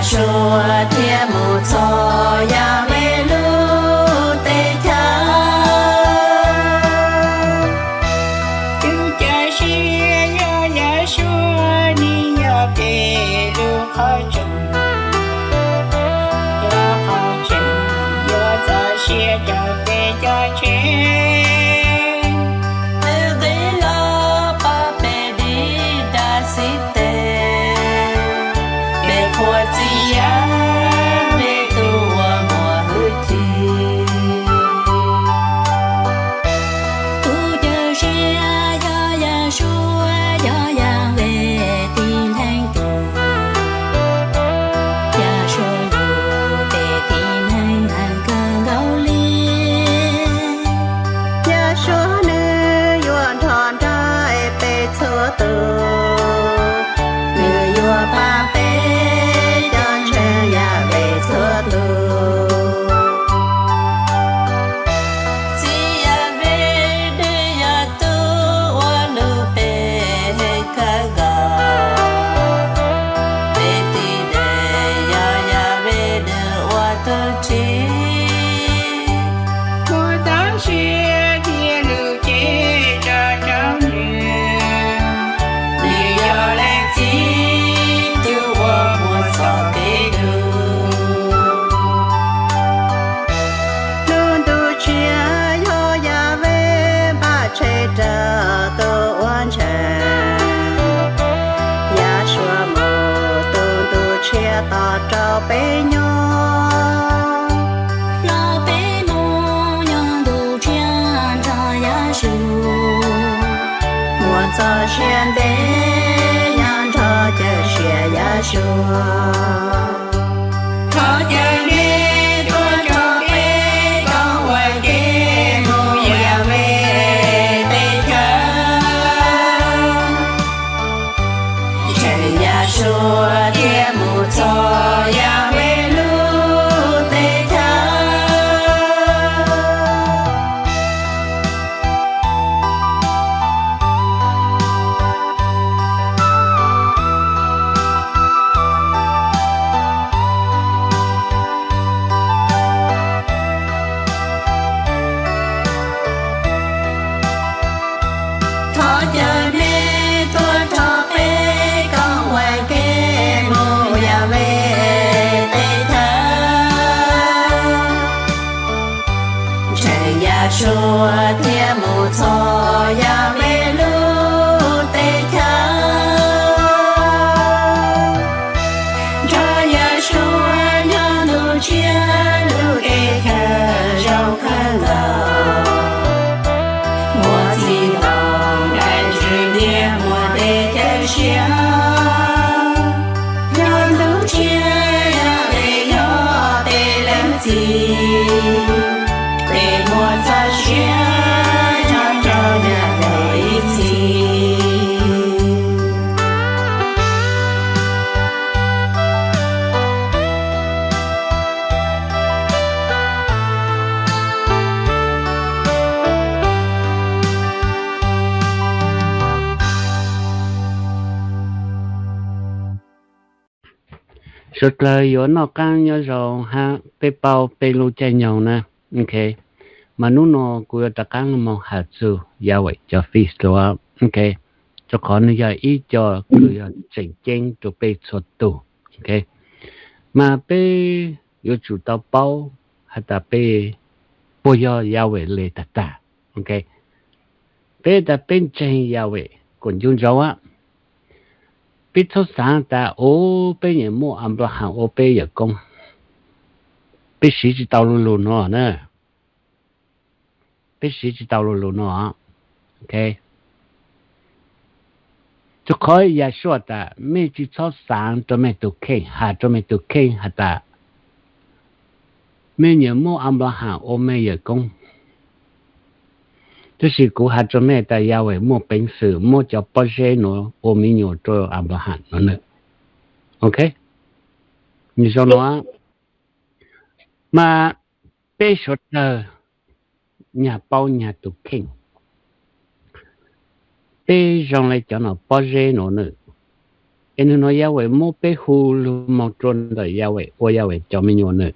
Suav thiaj mus txog Yahweh lub teb chaws. Tus cawm seej yog Yahshua, nws yog peb lub qhov tseem, yog qhov tseem, yuav txoj sia rau peb cov ntseeg. Nws nqis los pab peb dim dab xib teg, peb qhuas txim Yahweh tus uas muaj hwj chim. Tus cawm seej yog Yahshua, yog Yahweh tib neeg tus. Yahshua yug peb tib neeg neeg kawg nkaus li. Yahshua nws yuav nrog nraim peb txhua tus, nws yuav pab peb cov ntseeg Yahweh txhua tus. Txim Yahweh nws yog tus uas hlub peb kawg nkaus. Peb tib neeg yog Yahweh nws ua tus tsim. Muaj txoj sia thiab lub cev tso rau nws. Nws yog leej txiv tus uas muaj txoj kev hlub. Lub ntuj tshiab yog Yahweh npaj tseg rau tus uas ntseeg. Yahshua mus tus ntuj tshiab tos rau peb nyob. Los peb mus nyob ntuj tshiab nrog Yahshua. Muaj txoj sia ntev nyob nrog cawm seej Yahshua. Thov caw nej tuaj nrog peb koom ua ke mus Yahweh teb chaws. Ntseeg Yahshua thiaj mus txog Yahweh lub teb chaws. Thov caw nej tuaj nrog peb koom ua ke mus Yahweh teb chaws. Ntseeg Yahshua thiaj mus txog Yahweh lub teb chaws. Nrog Yahshua nyob ntuj tshiab lub teb chaws zoo kawg nkaus. Muaj txij nkawm dab tsi niaj muaj tej cawm siab. Nyob ntuj tshiab yog peb, yog peb leej txiv, peb muaj txoj sia nyob rau Yahweh ib txhis. Suav dlawg yuav noj qaab nyob zoo hab peb paub peb lub caij nyoog na. Ok, mas hnub no kuv yuav rov qaab moog has txug Yahweh cov feast lug. Ok, rua qhov nwg yog ib co kws yog tseem ceeb rua peb txhua tug. Ok, mas peb yuav tsum tau paub has tas peb puas yog Yahweh le tag tag. Ok, peb tas peb ntseeg Yahweh kuas ncu ntsaug a, peb txhob xaav tas ua peb nyam muaj Anplaham ua peb yawm koob. Peb siv tsi tau lug lug nuav na. Peb siv tsi tau lug lug nuav. Ok, rua qhov Yahshua tas mej tsi txhob xaav rua mej tug kheej, has rua mej tug kheej has tas mej nyam muaj Anplaham ua mej yawm koob. Tab sis kuv has rua mej tas Yahweh muaj peev xwm muab cov pob zeb nuav ua me nyuam rua Anplaham nuav nawb. Ok, zoo nuav, mas peb suav dlawg nyag paub nyag tug kheej, peb zoo le cov nuav pob zeb nuav nawb. Es nws no Yahweh muab peb hu lug moog rua ntawm Yahweh ua Yahweh cov me nyuam nws.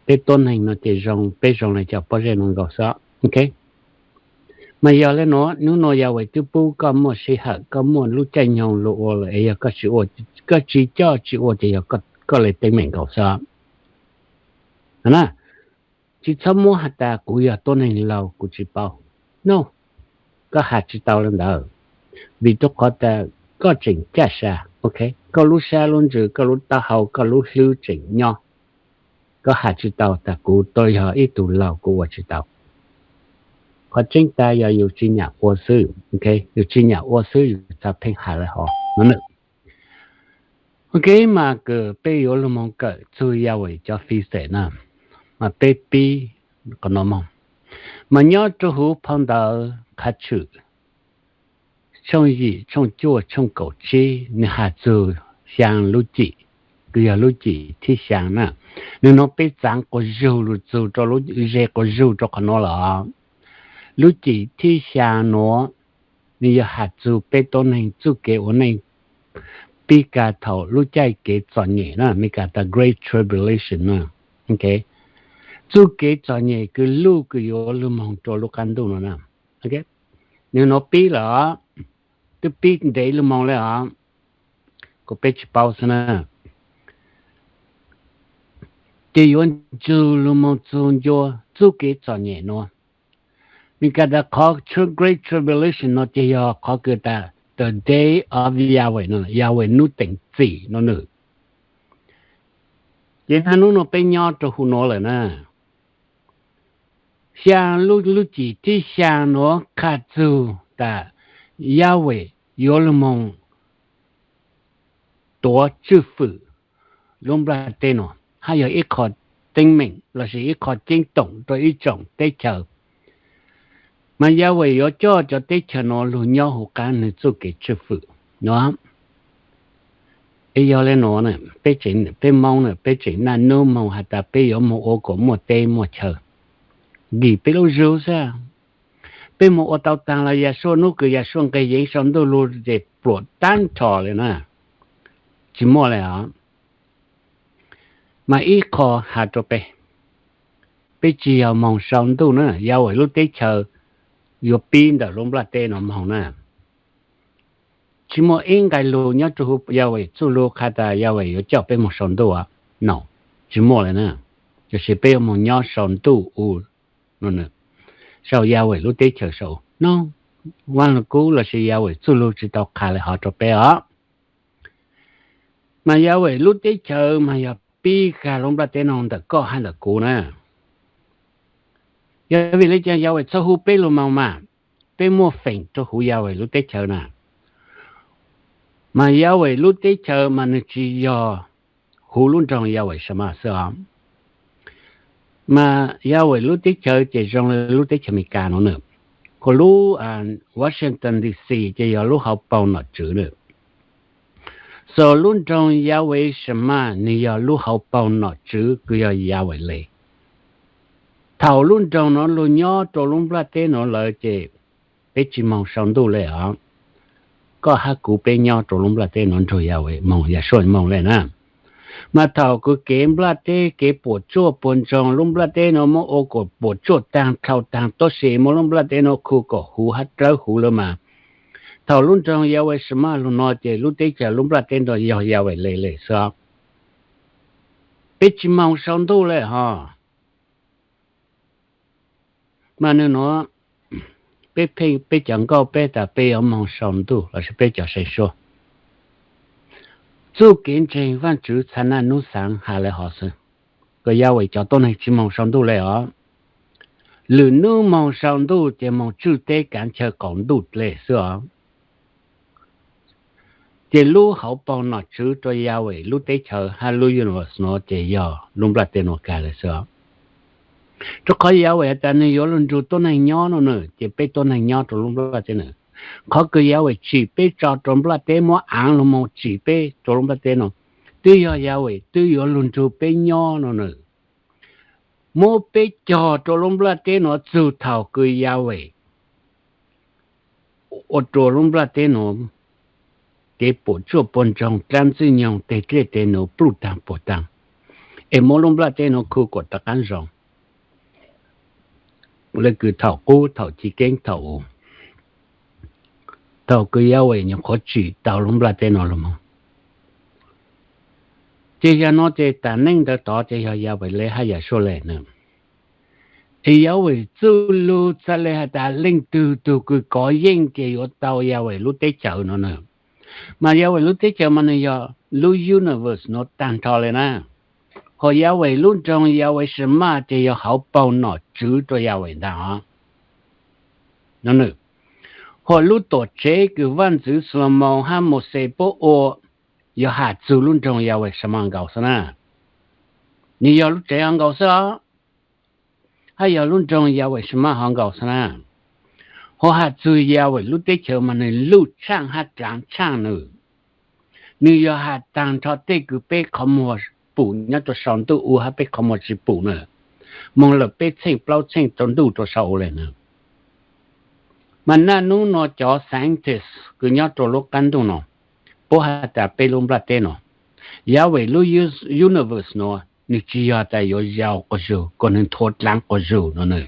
Peb tuab neeg no ces zoo, peb zoo le cov pob zeb no nkaus xwb. Ok, mas yog le nuav, nub nua Yahweh twb pub koj muaj sij hawm, koj muaj lub caij nyoog lug ua lawm, es yog koj tsis ua, koj tsis coj tsis ua ces yog koj le teeb meem nkaus xwb. Na, tsis txhob muab has tas kuv yog tuab neeg laug kuv tsis paub. No, koj has tsis tau le ntawd, vim rua qhov tas koj tseem caj sa. Ok, koj lub sab lub ntsws, koj lub taub hau, koj lub hlwb tseem nyob. Koj has tsis tau tas kuv tau yog ib tug laug kuv ua tsis tau. Qhov tseeb tas yog yus tsis nyam ua xwb. Ok, yus tsis nyam ua xwb yus txhaj pheej has le hov no. Ok, mas kws peb yuav lug moog kawm txug Yahweh cov fiv xem na, mas peb pib qhov no moog. Mas nyob rua huv phau ntawv Qha Tshwm tshooj yim, tshooj cuaj, tshooj kaum tsib, nwg has txug xyaa lub cim, kws yog lub cim thib xyaa na. Nwg nuav peb txaav quas zug lug txug rua lub, ze quas zug rua qhov nuav lawm. Lub cim thib xyaa nuav, nwg yog has txug peb tuab neeg txuj kev ua neej pib kag thaum lub caij kev txom nyem na, Melikas tas Great Tribulation na. Ok, txuj kev txom nyem kws luj kws yuav lug moog rua lub qab ntuj nuav na. Ok, nwg nuav pib lawm, twb pib ntev lug moog le os, kuas peb tsis paub xwb na. Ces yuav ntsug lug moog txug ncua txuj kev txom nyem nuav. Melikas tas qhov Great Tribulation no ces yog qhov kws tas the day of Yahweh no, Yahweh nub teem txim no nwg. Ces nub nuav peb nyob rua huv nuav lawm na. Xyaa lub, lub cim thib xyaa nuav qha txug tas Yahweh yuav lug moog tuav tswj fwm lub nplaj teb nuav, hab yog ib qho teeb meem lossis ib qho ceeb toom rua ib tsoom teb chaws. Mas Yahweh yuav coj cov teb chaws nuav lug nyob huv qaab nwg txuj kev tswj fwm nuav. Es yog le nuav, peb Moob na peb tseem naj nub moog has tas peb yuav moog ua kom muaj teb muaj chaw, nkim peb lub zug xwb. Peb moog ua tau taag los Yahshua nub kws Yahshua nqeg yeev sau ntuj lug ces pluam taab nrho le na, tsis muaj le os. Mas ib qho has rua peb, peb tsis yog moog sau ntuj na, Yahweh lub teb chaws yuav pib ntawm lub nplaj teb nuav moog na. Tsis muaj ib nqai lug nyob rua huv Yahweh txuj lug qha tas Yahweh yuav coj peb moog sau ntuj no, tsis muaj le na. Tiam sis peb yuav moog nyob sau ntuj u, sau Yahweh lub teb chaws sau no. Vaaj Lug Kub lossis Yahweh txuj lug tsis tau qha le hov rua peb os. Mas Yahweh lub teb chaws mas yog pib kag lub nplaj teb nuav ntawm koj hab ntawm kuv na. Yog vim le caag Yahweh txhob hu peb lug moog mas? Peb muaj feem rua huv Yahweh lub teb chaws na. Mas Yahweh lub teb chaws mas nwg tsis yog huv lub nroog Yahweh Shamas xwb os. Mas Yahweh lub teb chaws ces zoo le lub teb chaws Amelikas nuav na, kuas lub Washington D C ces yog lub hauv paug nom tswv na. Xws lub nroog Yahweh Shamas nwg yog lub hauv paug nom tswv kws yog Yahweh le. Thaum lub nroog nuav lug nyob rua lub nplaj teb nuav lawm ces peb tsis moog sau ntuj le os. Koj hab kuv peb nyob rua lub nplaj teb nuav nrug Yahweh moog, Yahshua moog le na. Mas thaum kws kev nplaj teb kev puam tsuaj puag ntsoog, lub nplaj teb nuav muab ua kom puam tsuaj taag dlhau taag tuab si, muab lub nplaj teb nuav khu kom huv hab dlawb huv lawm mas, thaum lub nroog Yahweh Shamas lug no ces lub teb chaws lub nplaj teb nuav yog Yahweh le le xwb. Peb tsis moog sau ntuj le hos. Mas nwg nuav, peb pheej peb cov nkauj peb tas peb yuav moog sau ntuj lossis peb cov seem suab. Txuj kev ntseeg Vaajtswv txhua naj nub xaav has le hov xwb, kom Yahweh cov tuab neeg tsis moog sau ntuj le os. Lwm nub moog sau ntuj ces moog tswj teb kaav chaw qaum ntuj le xwb os. Ces lub hauv paug nom tswv rua Yahweh lub teb chaws hab lub universe nuav ces yog lub nplaj teb nuav kag le xwb os. Rua qhov Yahweh has tas nwg yuav lug nrug tuab neeg nyob no na, ces peb tuab neeg nyob rua lub nplaj teb nuav. Qhov kws Yahweh tsim peb tso rua nplaj teb, muab aav lug moog tsim peb rua lub nplaj teb nuav, twb yog Yahweh twb yuav lug nrug peb nyob no na. Muab peb cog rua lub nplaj teb nuav txug thaum kws Yahweh ua rua lub nplaj teb nuav kev puas tsuaj puas ntsoog dlaab txwj nyoog teg dlej teg num pluj taag puag taag, es muab lub nplaj teb nuav khu kuas rov qaab zoo le kws thaum qub thaum chiv keeb thaum u, thaum kws Yahweh nyuam qhuav tsim tau lub nplaj teb nuav lug moog. Ces yog nuav ces taag neej ntawd tod ces yog Yahweh le hab Yahshua le na. Es Yahweh txuj lug txhaj le has tas leej twg tug kws kov yeej ces yuav tau Yahweh lub teb chaws no na. Mas Yahweh lub teb chaws mas nwg yog lub universe nuav taag nrho le na. Hos Yahweh lub nroog Yahweh Shema ces yog hauv paug nom tswv rua Yahweh ntag os. Hos lub tuam tsev kws Vaaj Ntxwv Xalumoos hab Mauxes puab ua yog has txug lub nroog Yahweh Shema nkaus xwb na. Nwg yog lub tsev hov nkaus xwb os, hab yog lub nroog Yahweh Shema hov nkaus xwb na. Hos has txug Yahweh lub teb chaws mas nwg luj tshaaj hab dlaav tshaaj nwg. Nwg yog has taag nrho tej kws peb qhov muag pum nyob rua sau ntuj u hab peb qhov muag tsi pum na, moog lawm peb txheej plaub txheej rua ntuj rua sau u le na. Mas naj nub nuav cov scientist kws nyob rua lub qaab ntuj nuav, puab has tas peb lub nplaj teb nuav, Yahweh lub universe nuav nwg tsi yog tas yuav yau quas zug kuas nwg nthuav dlaav quas zug no na.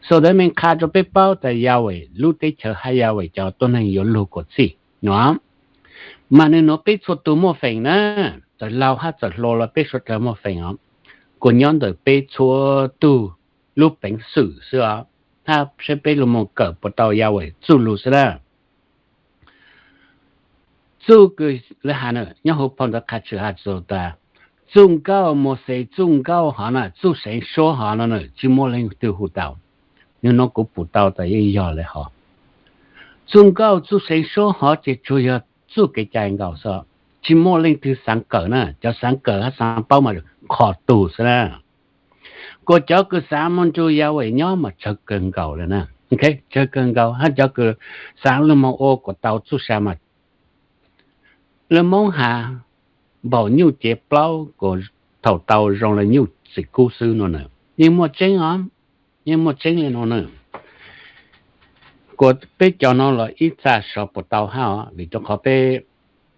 So that means qha rua peb paub tas Yahweh lub teb chaws hab Yahweh cov tuab neeg yuav lug kuas txhij no. Mas nwg nuav peb txhua tug muaj feem na, txawm laug hab txawm hluas los peb suav dlawg muaj feem os, kuas nyob ntawm peb txhua tug lub peev xwm xwb os, hab saib peb lug moog kawm puas tau Yahweh txuj lug xwb na. Txuj kws le has na, nyob huv phau ntawv qha tshwm has txug tas, txuj nkauj Mauxes txuj nkauj hov na, txuj seev suab hov no na tsi muaj leej twg hu tau. Nwg nuav kuv pum tau tas yeej yog le hov. Txuj nkauj txuj seev suab hov ces tsuas yog txuj kev cai nkaus xwb, tsi muaj leej twg xaav kawm na. Cov xaav kawm hab xaav paub mas qhov tug xwb na. Kuas cov kws xaav moog nrug Yahweh nyob mas tsawg kawg nkaus le na. Tsawg kawg nkaus hab cov kws xaav lug moog ua kuas tau txuj sa mas, lawv Moob has npaum nyuj cev plaub kuas thaum tau zoo le nyuj txiv kub xwb no na. Yeej muaj tseeb os, yeej muaj tseeb le no na. Kuas peb cov no los ib txha sov puas tau hab os, vim rua qhov peb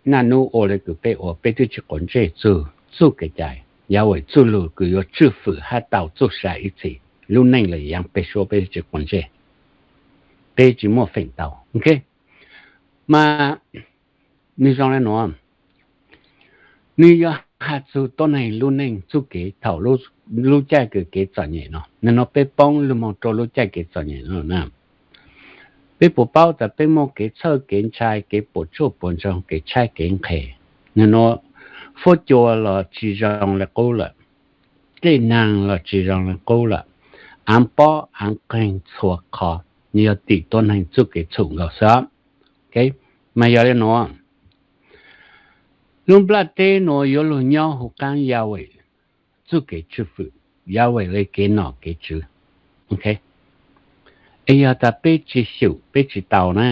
naj nub ua le kws peb ua peb twb tsi quav ntsej txug txuj kev cai, Yahweh txuj lug kws yuav tswj fwm hab tau txuj sa ib txhis, lub neej le yaav peb suab peb twb tsi quav ntsej, peb tsi muaj feem tau. Mas nwg zoo le nuav, nwg yuav has txug tuab neeg lub neej txuj kev thaum lub caij kws kev txom nyem no, nwg nuav peb poob lug moog rua lub caij kev txom nyem no na. Peb puas paub tas peb muaj kev txhawj kev ntshai kev puas tsuaj puas ntsoog kev tshaib kev nqhis, nwg nuav fuab cua los tsi zoo le qub lawm, dlej naag los tsi zoo le qub lawm, aav pob aav qeeg txhua qhov, nwg yog tim tuab neeg txuj kev txhum nkaus xwb. Mas yog le nuav, lub nplaj teb nuav yuav lug nyob huv qaab Yahweh txuj kev tswj fwm, Yahweh le kev nom kev tswv. Es yog tas peb tsi xyum peb tsi tau na,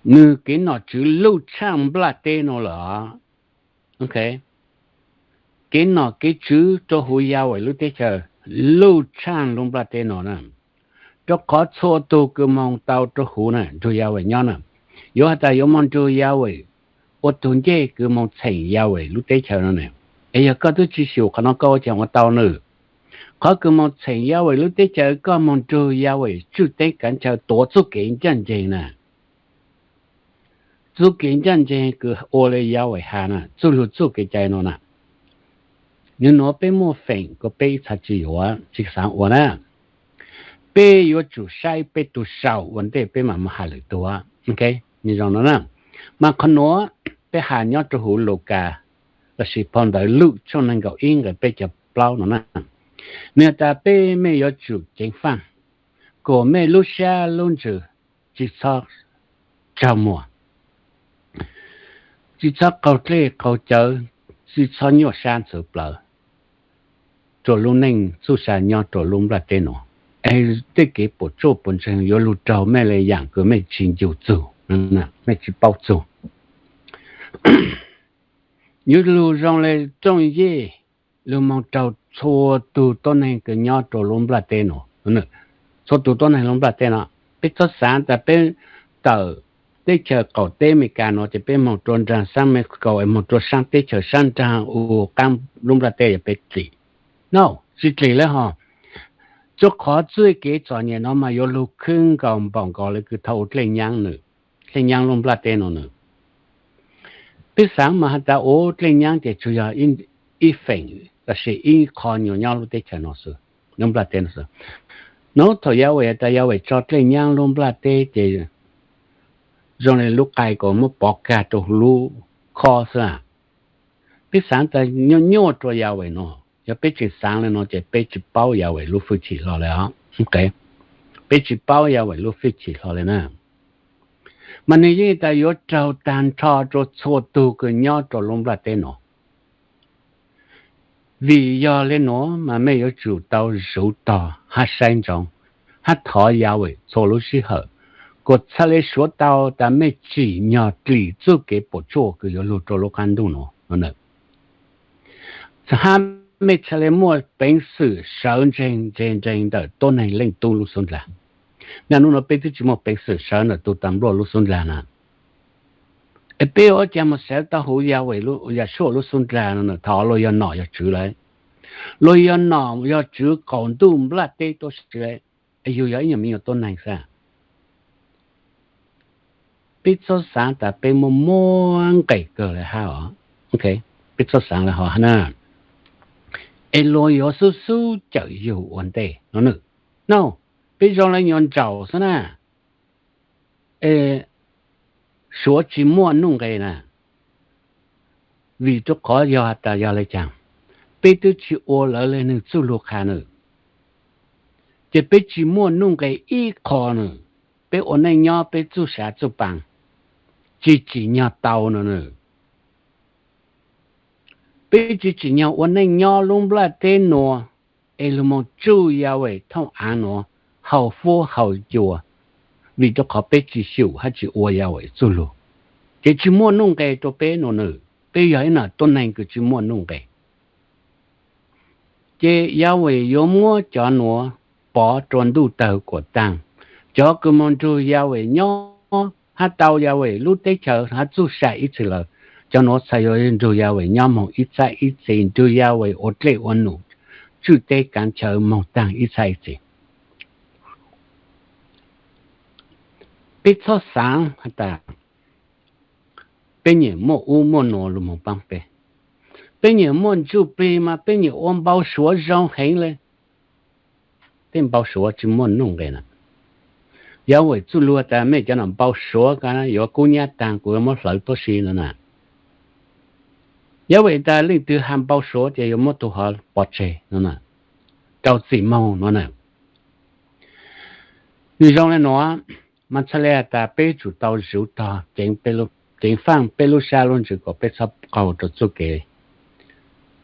nwg kev nom tswv luj tshaaj nplaj teb nuav lawm. Kev nom kev tswv rua huv Yahweh lub teb chaws luj tshaaj lub nplaj teb nuav na. Rua qhov txhua tug kws moog tau rua huv na nrug Yahweh nyob na, yuav has tas yuav moog nrug Yahweh ua tug ncej kws moog txheem Yahweh lub teb chaws no na. Es yog koj twb tsi xyum qhov no koj ua caag ua tau nws? Qhov kws moog txheem Yahweh lub teb chaws koj moog nrug Yahweh tswj teb kav chaw tuav txuj kev ncaaj nceeg na. Txuj kev ncaaj nceeg kws ua le Yahweh has na, txuj lug txuj kev cai no na. Nwg nuav peb muaj feem kuas peb ib txha tsi yuav tsi xaav ua na. Peb yuav tsum saib peb tug sau ua ntej peb mam mus has lwm tug. Nwg zoo no na. Mas qhov nuav peb has nyob rua huv Lukas lossis phau ntawv Luj tshooj neeg nkaum ib nqe peb caug plaub no na. Nwg has tas peb mej yuav tsum ceev faaj, kuas mej lub sab lub ntsws tsi txhob tsaug muag, tsi txhob qaug dlej qaug cawv, tsi txhob nyuaj sab ntxhw plawv rua lub neej txuj sa nyob rua lub nplaj teb nuav. Es tej kev puam tsuaj puam ntseeg yuav lug raug mej le yaam kws mej tsi ncu txug, mej tsi paub txug. Yuav lug zoo le rooj yej lug moog raug txhua tug tuab neeg kws nyob rua lub nplaj teb nuav. Txhua tug tuab neeg lub nplaj teb no, peb txhob xaav tas peb tawm teb chaws qaum teb Amelikas no ces peb moog rua nraag saab Mexico es moog rua saab teb chaws saab nraag u qaab lub nplaj teb yog peb dlim. No, tsi dlim le hos. Rua qhov txuj kev txom nyem no mas yuav lug khwb nkaus npaum nkaus le kws thaus u dlej nyaab, dlej nyaab lub nplaj teb no nws. Peb xaav mas has tas u dlej nyaab ces tsuas yog ib feem lossis ib qho nyuas nyob lub teb chaws no xwb, lub nplaj teb no xwb. Nub thaum Yahweh has tas Yahweh tso dlej nyaab lub nplaj teb ces zoo le lub qai kuas muab pov kag rua huv lub khob xwb. Peb xaav tas nyuaj nyuaj rua Yahweh no, yog peb tseem xaav le no ces peb tsi paub Yahweh lub fwj chim hlo le os. Peb tsi paub Yahweh lub fwj chim hlo le na. Mas nwg yeej tas yuav raug taag nrho rua txhua tug kws nyob rua lub nplaj teb no. Vim yog le nuav mas mej yuav tsum tau zuv tog hab saib ntsoov hab thov Yahweh txhua lub sij hawm, kuas txhaj le suav tau tas mej tsim nyog dlim txuj kev puam tsuaj kws yuav lug rua lub qab ntuj nuav no. Hab mej txhaj le muaj peev xwm sawv ntseeg ntseeg ntseeg ntawm tuab neeg Leej Tub lub xub ndlag. Naj nub no peb twb tsi muaj peev xwm sawv ntawm tug tas npluaj lub xub ndlag na. Es peb ua cas moog sawv tau huv Yahweh, Yahshua lub xub ndlag no na? Thaus luag yog nom yog tswv lawm, luag yog nom yog tswv qaum ntuj nplaj teb tuab si lawm, es yug yog ib nyuag me nyuam tuab neeg xwb. Peb txhob xaav tas peb muaj muaj nqes kawg le hab os. Peb txhob xaav le hov na, es luag yuav xub xub cawm yug ua ntej no na. No, peb zoo le nyuas ntsaum xwb na, es suav tsi muaj nuj nqes na. Vim rua qhov yog has tas yog le caag, peb twb tsi ua lawv le nwg txuj lug qha na, ces peb tsi muaj nuj nqes ib qho na. Peb ua neej nyob peb txuj sa txuj paa tsi tsim nyog tau no na. Peb tsi tsim nyog ua neej nyob lub nplaj teb nuav es lug moog tsuj Yahweh thooj aav nuav haus fuab haus cua, vim rua qhov peb tsi xyum hab tsi ua Yahweh txuj lug, ces tsi muaj nuj nqes rua peb no na. Peb yog ib nam tuab neeg kws tsi muaj nuj nqes. Ces Yahweh yuav muab cov nuav pov rua ntuj tawg kuam taag. Cov kws moog nrug Yahweh nyob hab tau Yahweh lub teb chaws hab txuj sa ib txhis lawm, cov nuav txhad yuav nrug Yahweh nyob moog ib txhab ib txhis, nrug Yahweh ua dlej ua num, tswj teb kaav chaw moog taag ib txhab ib txhis. Peb txhob xaav has tas peb nyiam muaj ub muaj nuav lug moog paab peb. Peb nyiam muaj ntsuj plig mas peb nyiam ua npau suav zoo heev le. Tej npau suav tsi muaj nuj nqes na. Yahweh txuj lug tas mej cov nam npau suav ko yuav kub nyab taag, kuv yuav muab hlawv tuab si no na. Yahweh tas leej twg has npau suav ces yuav muab tug hov pov tseg no na, rau txim moog no na. Nwg zoo le nuav, mas txhad le has tas peb tsum tau zuv tog ceev faaj peb lub sab lub ntsws kom peb txhob qaug rua txuj kev,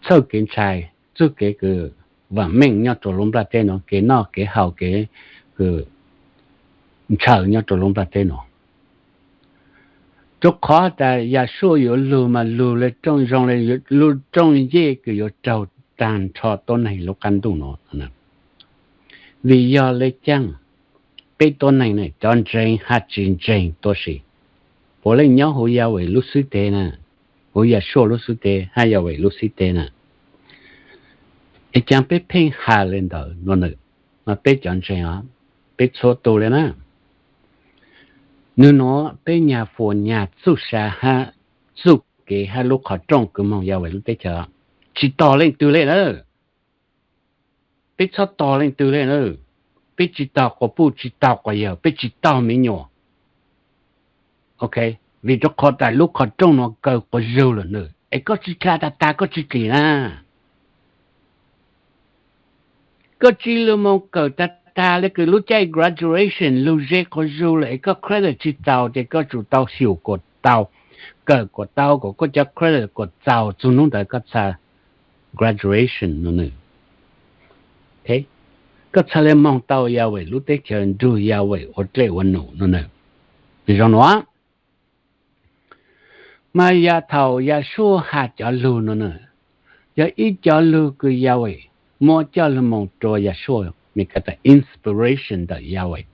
txhawj kev ntshai, txuj kev kws vaam meej nyob rua lub nplaj teb nuav, kev noj kev haus, kev kws ntshaw nyob rua lub nplaj teb nuav. Rua qhov tas Yahshua yuav lug mas lug le rooj zoo le lub rooj ncej kws yuav raug taag nrho tuab neeg lub qab ntuj nuav. Vim yog le caag, peb tuab neeg ne cov ntseeg hab tsi ntseeg tuab si, puav leej nyob huv Yahweh lub xib teg na, huv Yahshua lub xib teg hab Yahweh lub xib teg na. Es caag peb pheej has le ntawd no na? Mas peb cov ntseeg os, peb txhua tug le na, nwg nuav peb nyag fuam nyag txuj sa hab txuj kev hab lub qhov rooj kws moog Yahweh lub teb chaws, tsi tog leej twg le na. Peb txhob tog leej twg le na. Peb tsi tog quas puj, tsi tog quas yawg, peb tsi tog me nyuam. Ok, vim rua qhov tas lub qhov rooj nuav kaw quas zug lawm na, es koj tsi dlha tag tag koj tsi dlim na. Koj tsi lug moog kawm tag tag le kws lub caij graduation lug ze quas zug lawm es koj credit tsi txaus ces koj tsum tau xyum kuas tau, kawm kuas tau kom koj cov credit kuas txaus txug nub ntawd koj txhad graduation no na. Koj txhad le moog tau Yahweh lub teb chaws nrug Yahweh ua dlej ua num no na. Zoo nuav, mas yog thaum Yahshua has cov lug no na, yog ib cov lug kws Yahweh muab coj lug moog rua Yahshua, me ko tas inspiration ntawm Yahweh.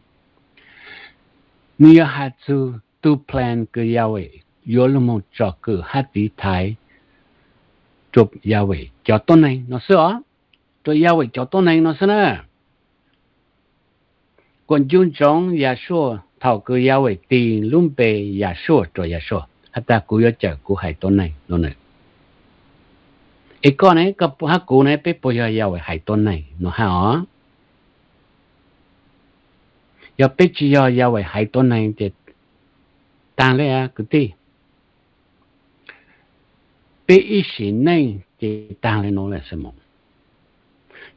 Nwg yog has txug tus plan kws Yahweh yuav lug moog tsom kwm hab tiv thaiv rua Yahweh cov tuab neeg no xwb os, rua Yahweh cov tuab neeg no xwb na. Kuas ncu ntsoov Yahshua thaum kws Yahweh tis lub npe Yahshua rua Yahshua has tas kuv yuav cawm kuv haiv tuab neeg no na. Es koj ne, koj hab kuv ne, peb puas yog Yahweh haiv tuab neeg no hab os? Yog peb tsi yog Yahweh haiv tuab neeg ces taag le kwv tij. Peb ib sim neej ces taag le nuav lawm xwb mog.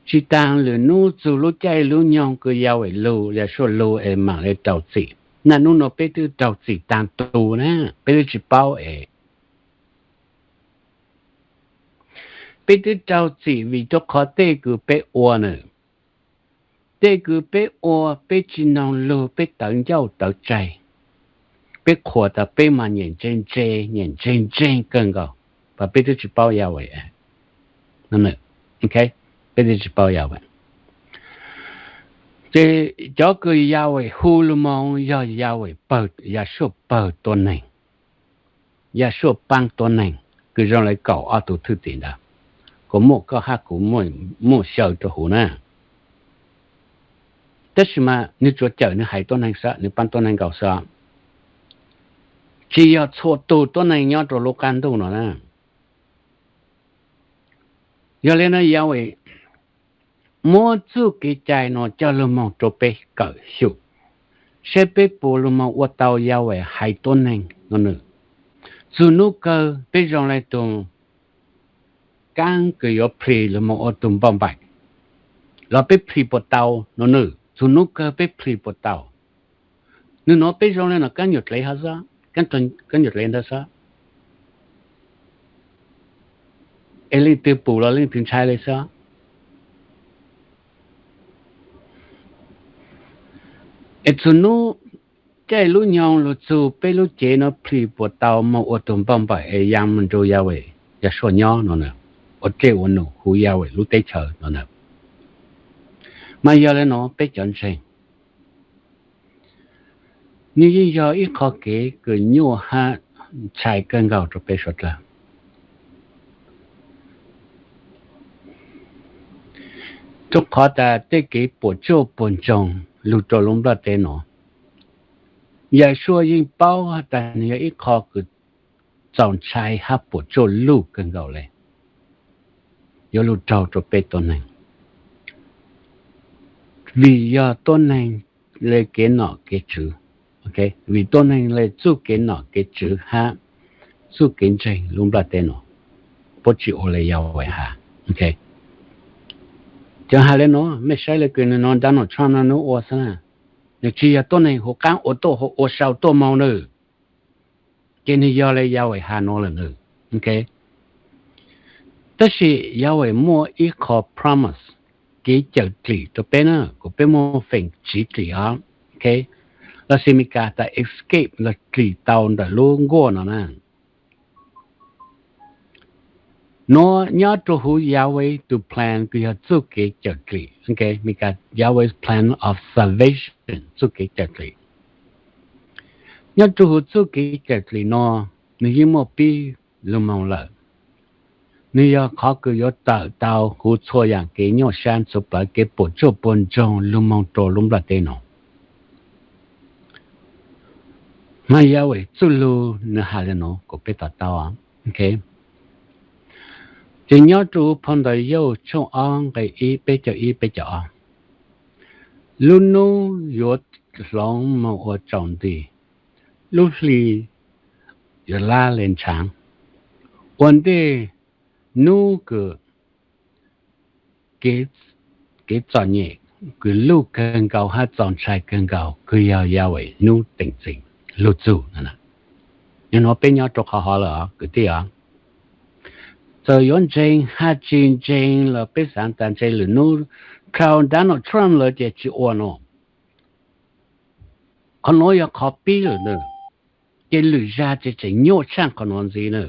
Tsi taag lwm nub txug lub caij lub nyoog kws Yahweh lug, Yahshua lug es maam le rau txim. Naj nub nuav peb twb raug txim taag tug na, peb twb tsi paub es. Peb twb raug txim vim rua qhov tej kws peb ua na. Tej kws peb ua, peb tsi noog lug, peb tawv ncauj tawv tsaig, peb qhuas tas peb mas nyem ntseeg ntseeg, nyem ntseeg ntseeg kawg nkaus, mas peb twb tsi paub Yahweh. Peb twb tsi paub Yahweh. Ces cov kws Yahweh hu lug moog yog Yahweh pawg, Yahshua pawg tuab neeg, Yahshua paab tuab neeg, kws zoo le kaum ob tug thwj tim ntawd, kuas muaj koj hab kuv, muaj xyaw rua huv na. Tab sis mas nwg tsuas cawm nwg haiv tuab neeg xwb, nwg paab tuab neeg nkaus xwb. Tsi yog txhua tug tuab neeg nyob rua lub qab ntuj no na. Yog le nuav Yahweh muab txuj kev cai nuav coj lug moog rua peb kawm xyum, saib peb puas lug moog ua tau Yahweh haiv tuab neeg no na. Txug nub kawg peb zoo le tug kaab kws yuav plhis lug moog ua tug npauj npaim, los peb plhis puas tau no na. Txug nub kawg peb plhis puas tau? Nwg nuav peb zoo le nuav kaab nyuam dlev hov xwb, kaab nyuam dlev ntawd xwb, es leej twg pum los leej twg ntshai le xwb. Es txug nub caij lub nyoog lug txug peb lub cev nuav plhis puas tau moog ua tug npauj npaim es yaa moog nrug Yahweh, Yahshua nyob no na, ua dlej ua num huv Yahweh lub teb chaws no na. Mas yog le nuav peb cov ntseeg, nwg yeej yog ib qho kev kws nyuaj hab ntshai kawg nkaus rua peb suav dlawg. Rua qhov tas tej kev puam tsuaj puag ntsoog lug rua lub nplaj teb nuav, Yahshua yeej paub has tas nwg yog ib qho kws txaus ntshai hab puam tsuaj luj kawg nkaus le, yuav lug raug rua peb tuab neeg. Vim yog tuab neeg le kev nom kev tswv, vim tuab neeg le txuj kev nom kev tswv hab txuj kev ntseeg lub nplaj teb nuav, puab tsi ua le Yahweh has. Cov has le nuav, mej saib le kws nwg nuav Donald Trump no nub ua xwb na, nwg tsi yog tuab neeg huv qaab ua tuaj ua sau tuaj moog na, ces nwg yog le Yahweh has nuav lawm na. Tab sis Yahweh muaj ib qho promise, kev cawm dlim rua peb na, kuas peb muaj feem tsiv dlim os, lossis Meskas tas escape los dlim tau ntawm lub nkuaj no na. Nuav nyob rua huv Yahweh tug plan kws yog txuj kev cawm dlim, Meskas Yahweh plan of salvation, txuj kev cawm dlim. Nyob rua huv txuj kev cawm dlim no, nwg yeej muaj pib lug moog lawm. Nwg yog qhov kws yuav tawm tau huv txhua yaam kev nyuaj sab, txhua plawv kev puam tsuaj puag ntsoog lug moog rua lub nplaj teb no. Mas Yahweh txuj lug nwg has le nuav kuas peb to taub. Ces nyob rua huv Phau Ntawv Yauj tshooj ob nqe ib, peb caug ib, peb caug ob, lub nub yuav hloov moog ua tsaus nti, lub hli yuav lab le ntshaav, ua ntej nub kws kev txom nyem kws luj kawg nkaus hab txaus ntshai kawg nkaus kws yog Yahweh nub teem txim lug txug. Nwg nuav peb nyob rua qhov hov lawm os kwv tij os. Txawm yuav ntseeg hab tsi ntseeg los peb xaav tas ntshe lwm nub dlhau Donald Trump lawm ces tsi ua no. Qhov nuav yog qhov pib lawm na, ces lwm zag ces tseem nyuaj tshaaj qhov nuav ntxiv na.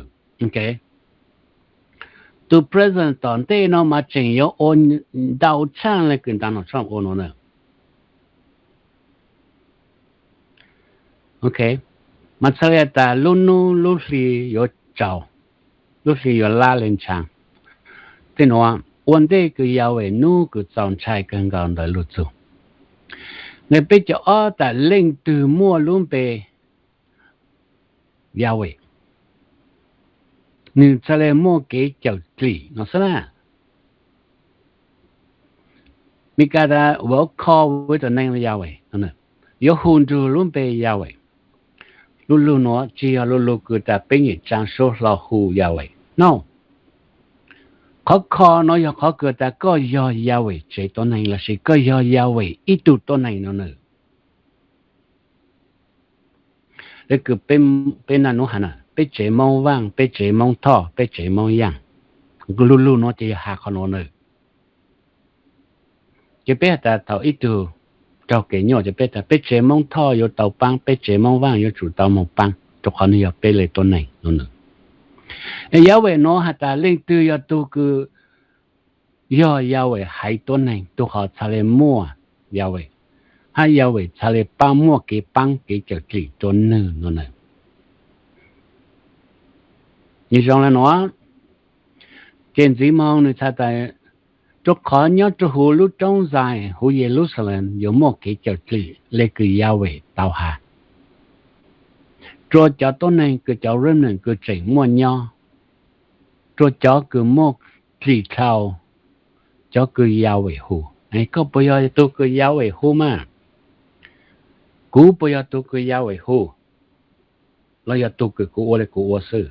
Tug president tom ntej no mas tseem yuav ua ntau tshaaj le kws Donald Trump ua no na. Mas txhaj li tas lub hnub lub hli yuav tsaus, lub hli yuav lab li ntshav. Tej nuav ua ntej kws Yahweh nub kws txaus ntshai kawg nkaus ntawd lug txug. Nqe peb caug ob tas leej twg muaj lub npe Yahweh, nwg txhaj li muaj kev cawm dlim no xwb na. Meskas tas, Will call with the name of Yahweh, yuav hu nrug lub npe Yahweh. Lu lug nuav tsi yog lu lug kws tas peb nyem tsaa suab hlo hu Yahweh no. Qhov call no yog qhov kws tas koj yog Yahweh tsev tuab neeg lossis koj yog Yahweh ib tug tuab neeg no na. Le kws peb naj nub has na, peb tsev Moob Vaaj, peb tsev Moob Thoj, peb tsev Moob Yaaj, lu lug nuav ces yog has qhov nuav na. Ces peb has tas thaum ib tug raug kev nyuaj ces peb tas peb tsev Moob Thoj yuav tau paab, peb tsev Moob Vaaj yuav tsum tau moog paab rua qhov nwg yog peb le tuab neeg no na. Yahweh nuav has tas leej twg yog tug kws yog Yahweh haiv tuab neeg, tug qhov txhaj le muaj Yahweh, hab Yahweh txhaj le paab muaj kev paab kev cawm dlim rua nwg no na. Nwg zoo le nuav, ces ntxiv moog nwg txhaj tas, rua qhov nyob rua huv lub roob Zion, huv Yeluxalees yuav muaj kev cawm dlim le kws Yahweh tau has. Rua cov tuab neeg kws cov remnant kws tseem muaj nyob, rua cov kws muaj dlim dlhau, cov kws Yahweh hu. Koj puas yog tug kws Yahweh hu mas? Kuv puas yog tug kws Yahweh hu, los yog tug kws kuv ua le kuv ua xwb?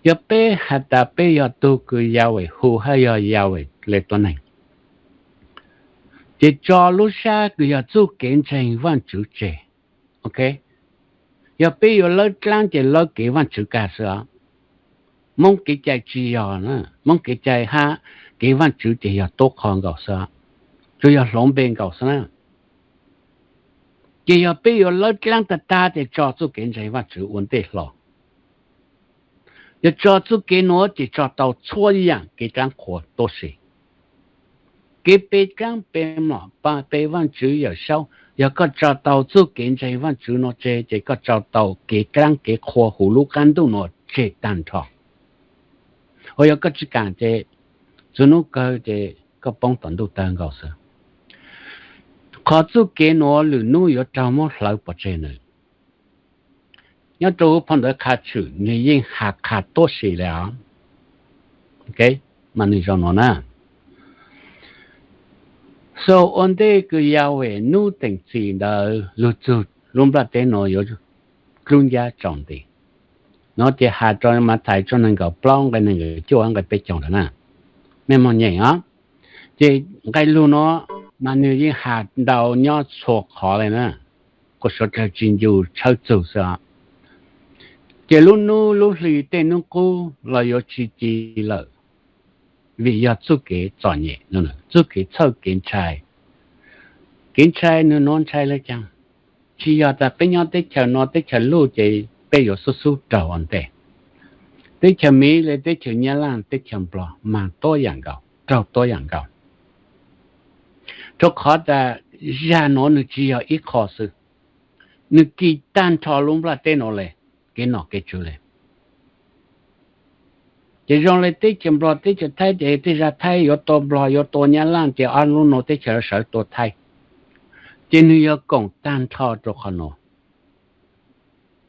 Yog peb has tas peb yog tug kws Yahweh hu hab yog Yahweh le tuab neeg, ces tso lub sab kws yog txuj kev ntseeg Vaajtswv tseg. Ok, yog peb yuav lawb dlaab ces lawb kev Vaajtswv kag xwb os. Moob kev cai tsi yog, Moob kev cai hab kev Vaajtswv ces yog tub qho nkaus xwb, tsuas yog hloov npe nkaus xwb na. Ces yog peb yuav lawb dlaab tag tag ces tso txuj kev ntseeg Vaajtswv ua ntej hlo. Yog tso txuj kev nuav ces tso tau txhua yaam kev dlaab qhuas tuab si. Kev pe dlaab pe mlom, pe Vaajtswv Yawm Saub, yog koj tso tau txuj kev ntseeg Vaajtswv nuav tseg ces koj tso tau kev dlaab kev qhuas huv lub qaab ntuj nuav tseg taag nrho. Ua yog koj tsi kaam ces txug nub kawg ces koj poob tom ntuj tawg nkaus xwb. Qhov txuj kev nuav lwm nub yuav raug muab hlawv pov tseg na. Nyob rua huv phau ntawv Qha Tshwm nwg yeej has qha tuab si le os. Mas nwg zoo nuav na. So ua ntej kws Yahweh nub teem txim ntawd lug txug lub nplaj teb nuav yuav dlub ncab tsaus nti. Nuav ces has rua Mathais tshooj neeg nkaum plaub nqe neeg nkaum cuaj nqe peb caug ntawd na. Mej moog nyeem os. Ces nqe lug nuav mas nwg yeej has ntau nyob txhua qhov le na, kuas suav dlawg tsi ncu tshawb txug xwb os. Ces lub nub lub hli tej nub qub los yuav tsi ci lawm, vim yog txuj kev txom nyem, txuj kev txhawj kev ntshai. Kev ntshai nwg nuav ntshai le caag? Tsi yog tas peb nyob teb chaws nuav teb chaws luj ces peb yuav xub xub raug ua ntej. Teb chaws Miv le teb chaws Nyab Laj teb chaws Nplog mas tuab yaam nkaus, raug tuab yaam nkaus. Rua qhov tas zag nuav nwg tsi yog ib qho xwb, nwg kis taag nrho lub nplaj teb nuav le, kev nom kev tswv le. Ces zoo le teb chaws Nplog teb chaws Thaib ces tej zag Thaib yuav tua Nplog yuav tua Nyab Laj ces ob lub nuav teb chaws sawv tua Thaib. Ces nwg yog koom taag nrho rua qhov nuav.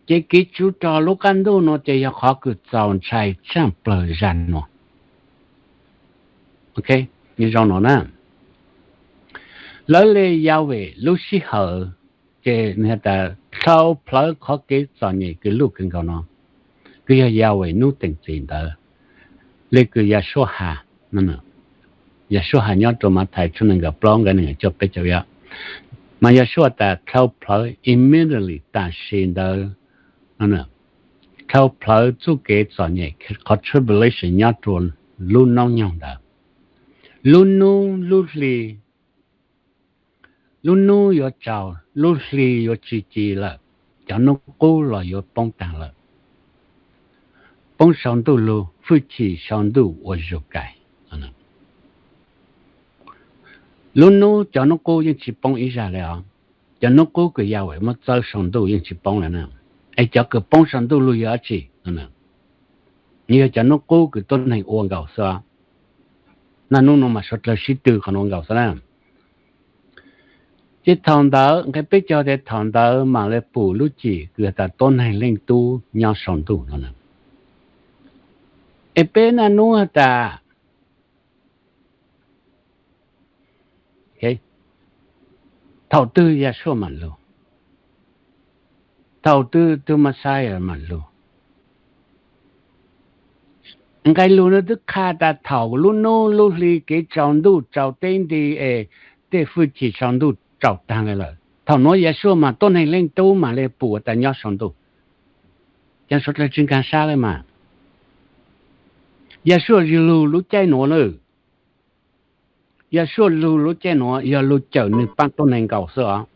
Ces kev tswv rog lub qab ntuj nuav ces yog qhov kws txaus ntshai tshaj plawg zag nuav. Ok, zoo nuav na. Lawv le Yahweh lub sij hawm, ces nwg has tas dlhau plawv qhov kev txom nyem kws luj kawg nkaus no, kws yog Yahweh nub teem txim ntawd, le kws Yahshua has, Yahshua has nyob rua Mathais tshooj neeg nkaum plaub nqe neeg cuaj peb caug ib, mas Yahshua tas dlhau plawv, immediately, tam sim ntawd, dlhau plawv txuj kev txom nyem, qhov tribulation nyob rua lub noob nyoog ntawd. Lub nub lub hli, lub nub yuav tsaus, lub hli yuav tsi ci lawm, cov nub qub los yuav poob taag lawm. Poob sau ntuj lug, fwj chim sau ntuj ua zug kais. Lub nub cov nub qub yeej tsi poob ib zag le os. Cov hnub qub kws Yahweh muab txawb saum ntuj yeej tsis poob lawm na. Es cov kws poob saum ntuj lug yog dab tsi no? Nws yog cov hnub qub kws tuab neeg ua nkaus xwb. Naj hnub no mas suav dlawg sib tw qhov nuav nkaus xwb na. Ces thaum ntawd nqe peb caug tias thaum ntawd mam li pum lub cim kws has tas tuab neeg leej tub nyob saum ntuj no. Es peb naj hnub has tas thaum twg Yahshua mam lug, thaum twg tug Messiah mam lug? Nqe lug no twb qha tas thaum lub hnub lub hli kev tsaus ntuj tsaus teb nti es tej fwj chim saum ntuj tsaus taag le lawm, thaum nuav Yahshua mas tuab neeg leej tub mam li pum tas nyob saum ntuj. Ces suav dlawg tsis nkaag sab le mas. Yahshua lug lub caij nuav lawm. Yahshua lug lub caij nuav yog lug cawm nwg paab tuab neeg nkaus xwb os.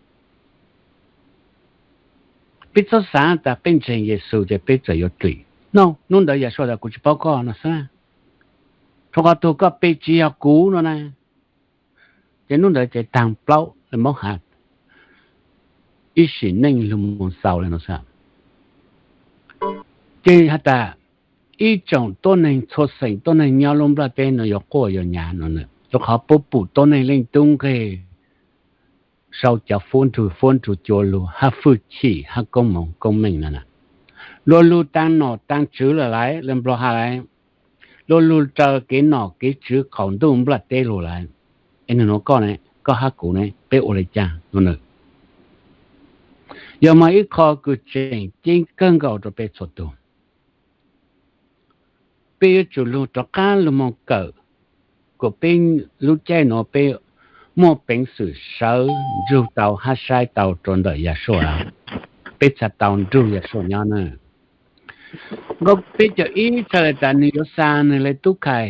Peb txhob xaav tas peb ntseeg Yexus ces peb txawm yuav dlim. No, hnub ntawd Yahshua tas kuv tsis paub koj no xwb. Rua qhov tug koj pe tsis yog kuv no na. Ces hnub ntawd ces taag plaub le mob has ib sim neej lug moog xaus le no xwb. Ces has tas ib tsoom tuab neeg txhua xeem tuab neeg nyob lub nplaj teb no yuav quaj yuav nyav no, rua qhov puab pum tuab neeg leej tub nqeg sau cov fuab nrug fuab nrug cua lug hab fwj chim hab koob moov koob meej no na. Luag lug taag nom taag tswv lawm laiv, le Nplog has laiv, luag lug raws kev nom kev tswv qaum ntuj nplaj teb lug laiv. Es nwg nuav koj ne, koj hab kuv ne, peb ua le caag no na? Yog mas ib qho kws tseem ceeb kawg nkaus rua peb txhua tug. Peb yuav tsum lug rov qaab lug moog kawm kom peb lub caij nuav peb muaj peev xwm sawv ntsug tau hab saib tau rua ntawm Yahshua, peb txhad tau nrug Yahshua nyob na. Nqe peb caug ib txhais le tas nwg yuav xa nwg le tub khai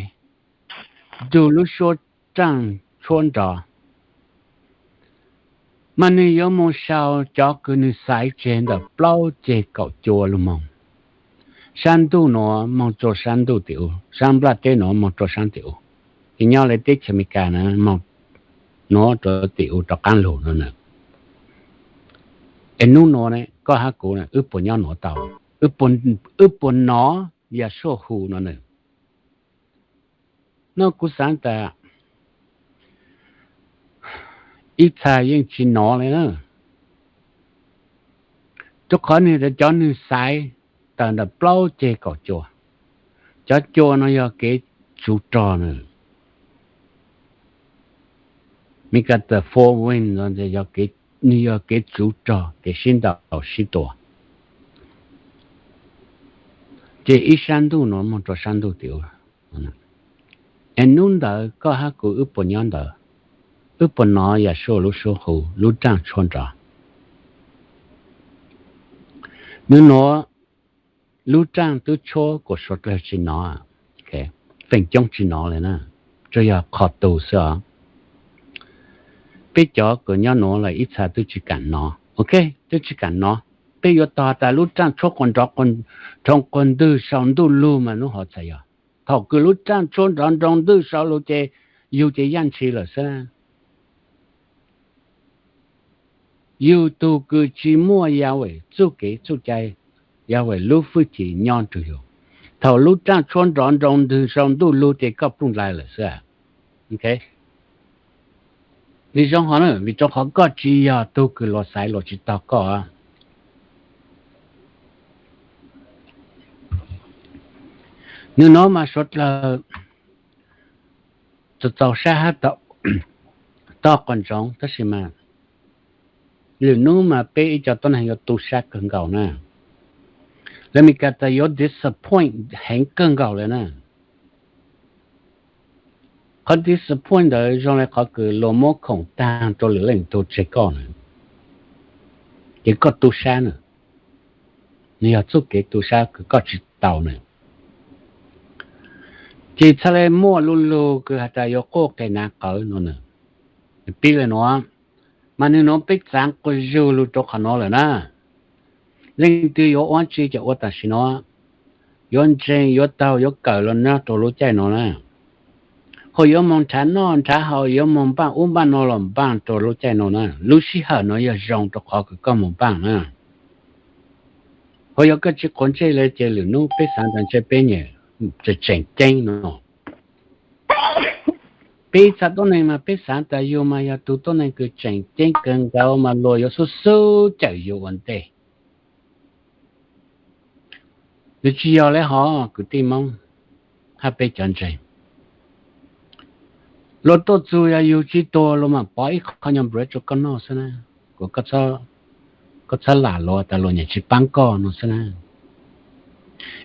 nrug lub suab raaj tshuab nrov, mas nwg yuav moog sau cov kws nwg xaiv tseg ntawm plaub ceg kaum cua lug moog. Sab ntuj nuav moog rua sab ntuj tim u, sab nplaj teb nuav moog rua sab tim u, ces nyob le teb chaws Amelikas na moog nuav rua tim u rov qaab lug no na. Es hnub nuav ne koj hab kuv wb puas nyob nuav tau? Wb puas nov Yahshua hu no na? No kuv xaav tas ib txha yeej tsis nov le na, rua qhov nwg tas cov nwg xaiv tawm ntawm plaub ceg kaum cua. Cov cua no yog kev tsuv rog na. Mis kas tas four wind no, nwg yog kev tsuv rog, kev sib ntaus sib tua. Ces ib sab ntuj nuav moog rua sab ntuj tim u. Es hnub ntawd koj hab kuv wb puas nyob ntawd? Wb puas nov Yahshua lub suab hu, lub raaj tshuab nrov? Nwg nuav lub raaj tub tshuab kuas suav dlawg tsis nov, feem coob tsis nov le na, tsuas yog qhov tug xwb os. Peb cov kws nyob nuav los ib txha twb tsis kam nov, ok, twb tsis kam nov. Peb yuav tog tas lub raaj tshuab quas nrov nroo quas ntwg sau ntuj lug mas lub hov txhais yog. Thaum kws lub raaj tshuab nrov nroo ntwg sau lug ces yug ces yaj ntshis lawm xwb. Yug tug kws tsis muaj Yahweh txuj kev txuj cai, Yahweh lub hwj chim nyob nrug yug. Thaum lub raaj tshuab nrov nroo ntwg sau ntuj lug ces koj plooj dlai lawm xwb. Vim zoo hov na, vim rau qhov koj tsis yog tug kws luag xaiv, luag tsis tog koj. Nwg nuav mas suav dlawg txaus sab hab tog quas ntsoov, tab sis mas lwm nub mas peb ib co tuab neeg yuav tu sab kawg nkaus na. Lawv Mis Kas tas yuav disappoint heev kawg nkaus le na. Qhov disappoint ntawd zoo le qhov kws luag muab khoom taag rua lwm leej tug tseg koj na, ces koj tu sab na. Nwg yog txuj kev tu sab kws koj tsis tau na. Ces txhad le muaj lu lug kws has tas yuav quaj qes nav qawv no na. Pib le nuav, mas nwg nuav peb txaav quas zug lug rua qhov nuav lawm na. Leej twg yuav ua tsi ces ua tam sim nuav, yuav ntseeg yuav taug yuav kawm los nyob rua lub caij nuav na. Qhov yuav moog nrhav noj nrhav haus, yuav moog npaaj ub npaaj no los npaaj rua lub caij no na. Lub sij hawm no yog zoo rua qhov kws koj moog npaaj na. Qhov yog koj tsi quav ntsej le ces lwm nub peb xaav tas ntshe peb nyam tseem ceeb no. Peb txhua tuab neeg mas peb xaav tas yug mas yog tug tuab neeg kws tseem ceeb kawg nkaus mas luag yuav xub xub cawm yug ua ntej. Nws tsi yog le hov kwv tij Moob hab peb cov ntseeg. Luag tuaj txug yog yug tsi tuag luag mam pov ib qho nyuag bread rua koj noj xwb na. Kuas koj txhob lam luag tas luag nyam tsi paab koj no xwb na.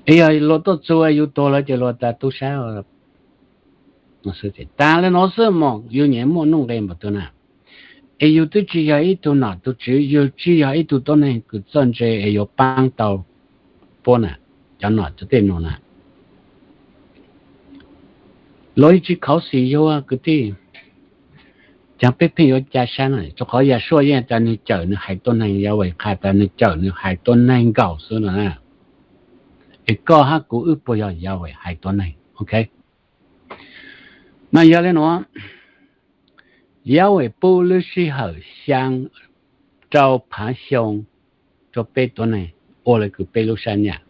Es yog luag tuaj txug yug tuag lawm ces luag tas tub sab tas le no xwb mog, yug nyam muaj nuj nqe npaum twg na. Es yug twb tsi yog ib tug nom tug tswv, yug tsi yog ib tug tuab neeg kws txawj ntse es yuav paab tau puab na, cov nom cov tej no na. Luag yeej tsi khuv xim yug kwv tij. Caag peb pheej yuav ca sab na, rua qhov Yasua yeej tas nwg cawm nwg haiv tuab neeg, Yahweh qha tas nwg cawm nwg haiv tuab neeg nkaus xwb no na. Es koj hab kuv wb puas yog Yahweh haiv tuab neeg, ok? Mas yog le nuav, Yahweh pub lub sij hawm xyaa rau phaav xyoo rua peb tuab neeg ua le kws peb lub sab nyam,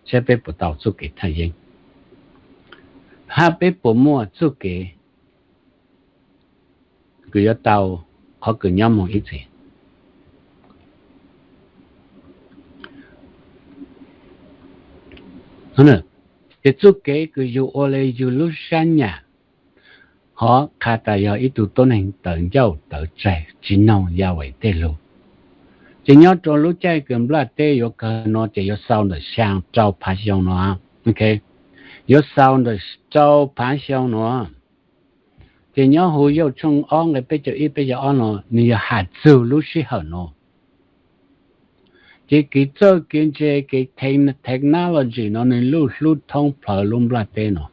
saib peb puas tau txuj kev thaj yeeb, hab peb puas muaj txuj kev kws yuav tau qhov kws nyob moog ib txhis. Ces txuj kev kws yug ua le yug lub sab nyam, hov qha tas yog ib tug tuab neeg tawv ncauj tawv tsaig tsi noog Yahweh tej lug. Ces nyob rua lub caij kws nplaj teb yuav kawg no ces yuav xaus ntawm xyaa rau phaav xyoo no, ok? Yuav xaus ntawm rau phaav xyoo no. Ces nyob huv Yauj tshooj ob nqe peb caug ib peb caug ob no, nwg yog has txug lub sij hawm no. Ces kev txawj kev ntse, kev technology no nwg lub hlub thoob plawg lub nplaj teb no.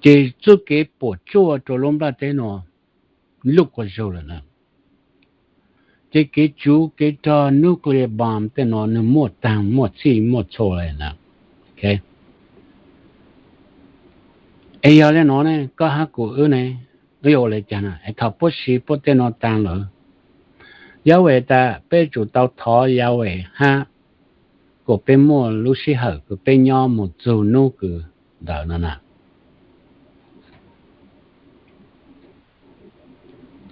Ces txuj kev puam tsuaj rua lub nplaj teb no luj quas zug lawm na. Ces kev tsuv kev rog nuclear bomb tej no nwg muaj taag muaj txhij muaj txhua le na. Es yog le no ne, koj hab kuv wb ne, wb yuav ua le caag na? Es thaum puab siv puab tej no taag lawm, Yahweh tas peb tsum tau thov Yahweh hab kuas peb muaj lub sij hawm kws peb nyob moog txug nub kws ntawd no na.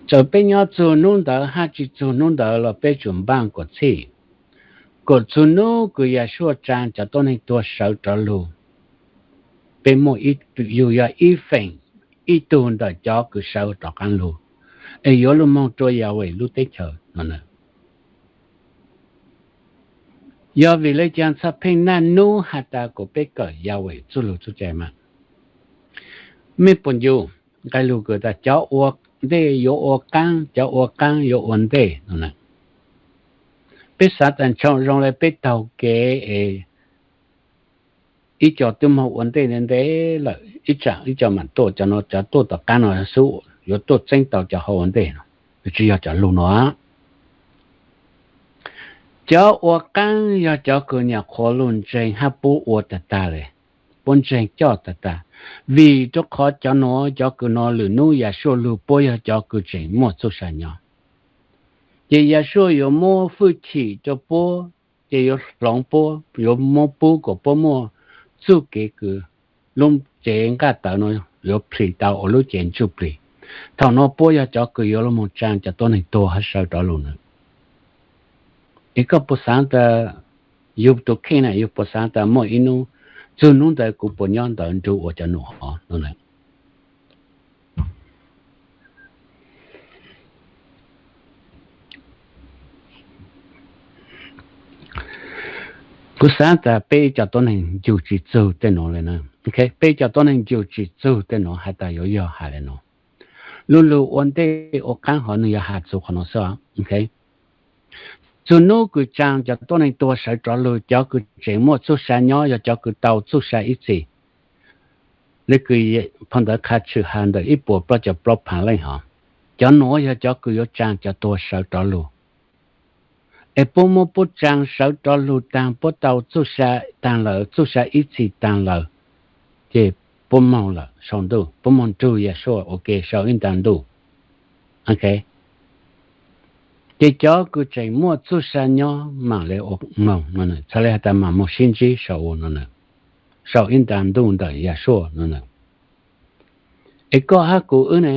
Txawm peb nyob txug nub ntawd hab tsi txug nub ntawd los peb tsum npaaj kuas txhij, kuas txug nub kws Yahshua tsaa cov tuab neeg tuag sawv rov lug, peb muaj, yug yog ib feem, ib tug ntawm cov kws sawv rov qaab lug, es yuav lug moog rua Yahweh lub teb chaws no na. Yog vim le caag txhaj pheej naj nub has tas kuas peb kawm Yahweh txuj lug txuj cai mas? Mej puas ncu nqe lug kws tas cov ua ntej yuav ua qaab, cov ua qaab yuav ua ntej no na. Peb xav tas ntshe zoo le peb taug kev es ib co twb moog ua ntej ntev lawm, ib tsaam ib co maam tuaj, cov no cov tuaj tom qaab no xwb yuav tuaj txeeb tau cov hauv ua ntej no, tsi yog cov lug no. Cov ua qaab yog cov kws nyam qhuav lug ntseeg hab puab ua tag tag le, puab ntseeg coj tag tag. Vim rua qhov cov nuav, cov kws no lwm nub Yahshua lug puab yog cov kws tseem muaj txuj sa nyob. Ces Yahshua yuav muab fwj chim rua puab, ces yuav hloov puab, yuav muab pub kuas puab muaj txuj kev kws lub cev nqaj tawv no yuav plhis tau ua lub cev ntsuj plig. Thaum no puab yog cov kws yuav lug moog tsaa cov tuab neeg tuag hab sawv rov lug na. Es koj puas xaav tas, yug tug kheej na, yug puas xaav tas muaj ib nub, txug nub ntawd kuv puas nyob ntawd nrug ua cov num hov no na? Kuv xaav tas peb cov tuab neeg ncu tsi txug tej nuav le na. Peb cov tuab neeg ncu tsi txug tej nuav has tas yuav yog has le nuav. Lub lug ua ntej ua qaab hov nwg yog has txug qhov nuav xwb. Txug nub kws tsaa cov tuab neeg tuag sawv rov lug, cov kws tseem muaj txuj sa nyob yog cov kws tau txuj sa ib txhis. Le kws phau ntawv Qha Tshwm has ntawm ib puas plaub caug plaub phaav leej hov, cov nuav yog cov kws yuav tsaa cov tuag sawv rov lug. Es puab muab puab tsaa sawv rov lug taag, puab tau txuj sa taag lawm, txuj sa ib txhis taag lawm, ces puab moog lawm sau ntuj, puab moog nrug Yeshua ua ke sau ib nta ntuj. Ces cov kws tseem muaj txuj sa nyob maam le ua moog no, txhad le has tas maam moog sib ntsib sau ua no, sau ib nta ntuj ntawm Yeshua no. Es koj hab kuv wb ne,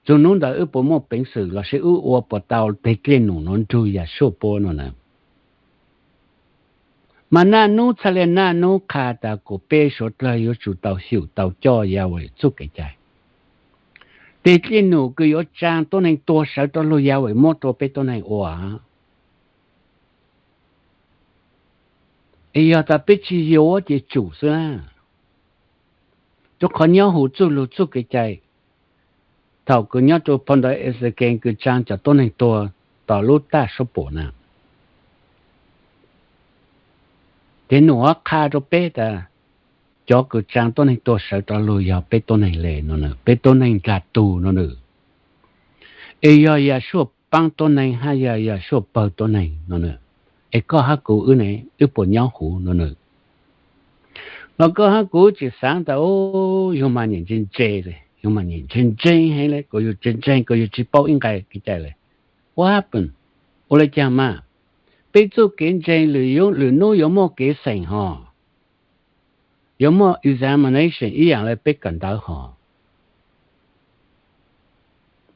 txug nub ntawd wb puas muaj peev xwm lossis wb ua puas tau teg dlej num nuav nrug Yeshua puab no na? Mas naj nub txhad le naj nub qha tas kuas peb suav dlawg yuav tsum tau xyum tau coj Yahweh txuj kev cai. Teg dlej num kws yuav tsaa tuab neeg tuag sawv rua lug Yahweh muab rua peb tuab neeg ua. Es yog tas peb tsi yuav ces tsum xwb na. Rua qhov nyob huv txuj lug txuj kev cai, thaum kws nyob rua phau ntawv Exekees kws tsaa cov tuab neeg tuag tom lub taj suab puam na, ces num qha rua peb tas cov kws tsaa tuab neeg tuag sawv rua lug yog peb tuab neeg le no, peb tuab neeg dlaag tug no na. Es yog Yahshua paab tuab neeg hab yog Yahshua pawg tuab neeg no na. Es koj hab kuv wb ne, wb puas nyob huv no na? Los koj hab kuv tsi xaav tas, yug mas nyem ntse ntse le, yug mas nyem ntse ntse heev le, kuv yug ntse ntse kuv yug tsi paub ib nqai kev cai le. What happened? Ua le caag mas? Peb txuj kev ntseeg lwm nub yuav muaj kev xeem hos, yuav muaj examination ib yaam le peb kawm ntawv hos.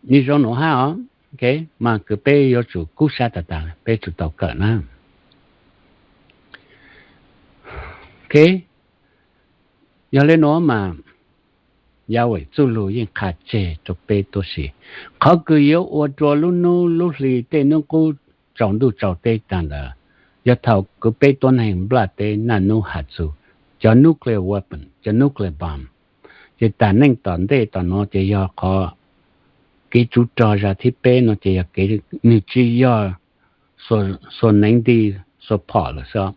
Nwg zoo nuav hab os, mas kws peb yuav tsum kub sab tag tag, peb tsum tau kawm na. Yog le nuav mas Yahweh txuj lug yeej qha tseg rua peb tuab si, qhov kws yuav ua rua lub nub lub hli tej nub qub tsaus ntuj tsaus teb taag ntawd, yog thaum kws peb tuab neeg nplaj teb naj nub has txug cov nuclear weapon, cov nuclear bomb. Ces taag neej tom ntej tom nuav ces yog qhov kev tsuv rog zag thib peb no ces yog kev, nwg tsi yog xuas neev nti xuas phom lawm xwb,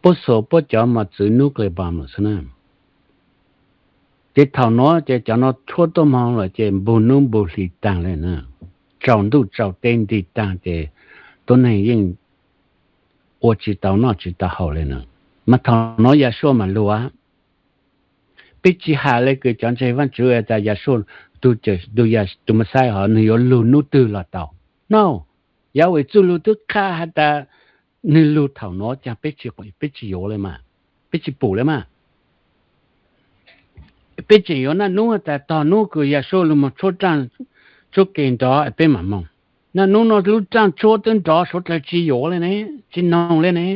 puab xuas puab cov mos txwv nuclear bomb lawm xwb na. Ces thaum nuav ces cov nuav tshuab tuaj moog lawm ces npug nub npug hli taag le na, tsaus ntuj tsaus teb nti taag ces tuab neeg yeej ua tsi tau noj tsi tau haus le na. Mas thaum nuav Yahshua mas lug, peb tsi has le kws cov ntseeg Vaajtswv tas Yahshua, tus Mexiyas hov nwg yuav lug nub twg los tau. No, Yahweh txuj lug twb qha has tas nwg lug thaum nuav caag, peb tsi yuav le mas, peb tsi pum le mas. Peb tseem yuav naj nub has tas tog nub kws Yahshua lug moog tshuab raaj tshuab ke nrov es peb mam moog. Naj nub no lub raaj tshuab twb nrov suav dlawg tsi yuav le ne, tsi noog le ne.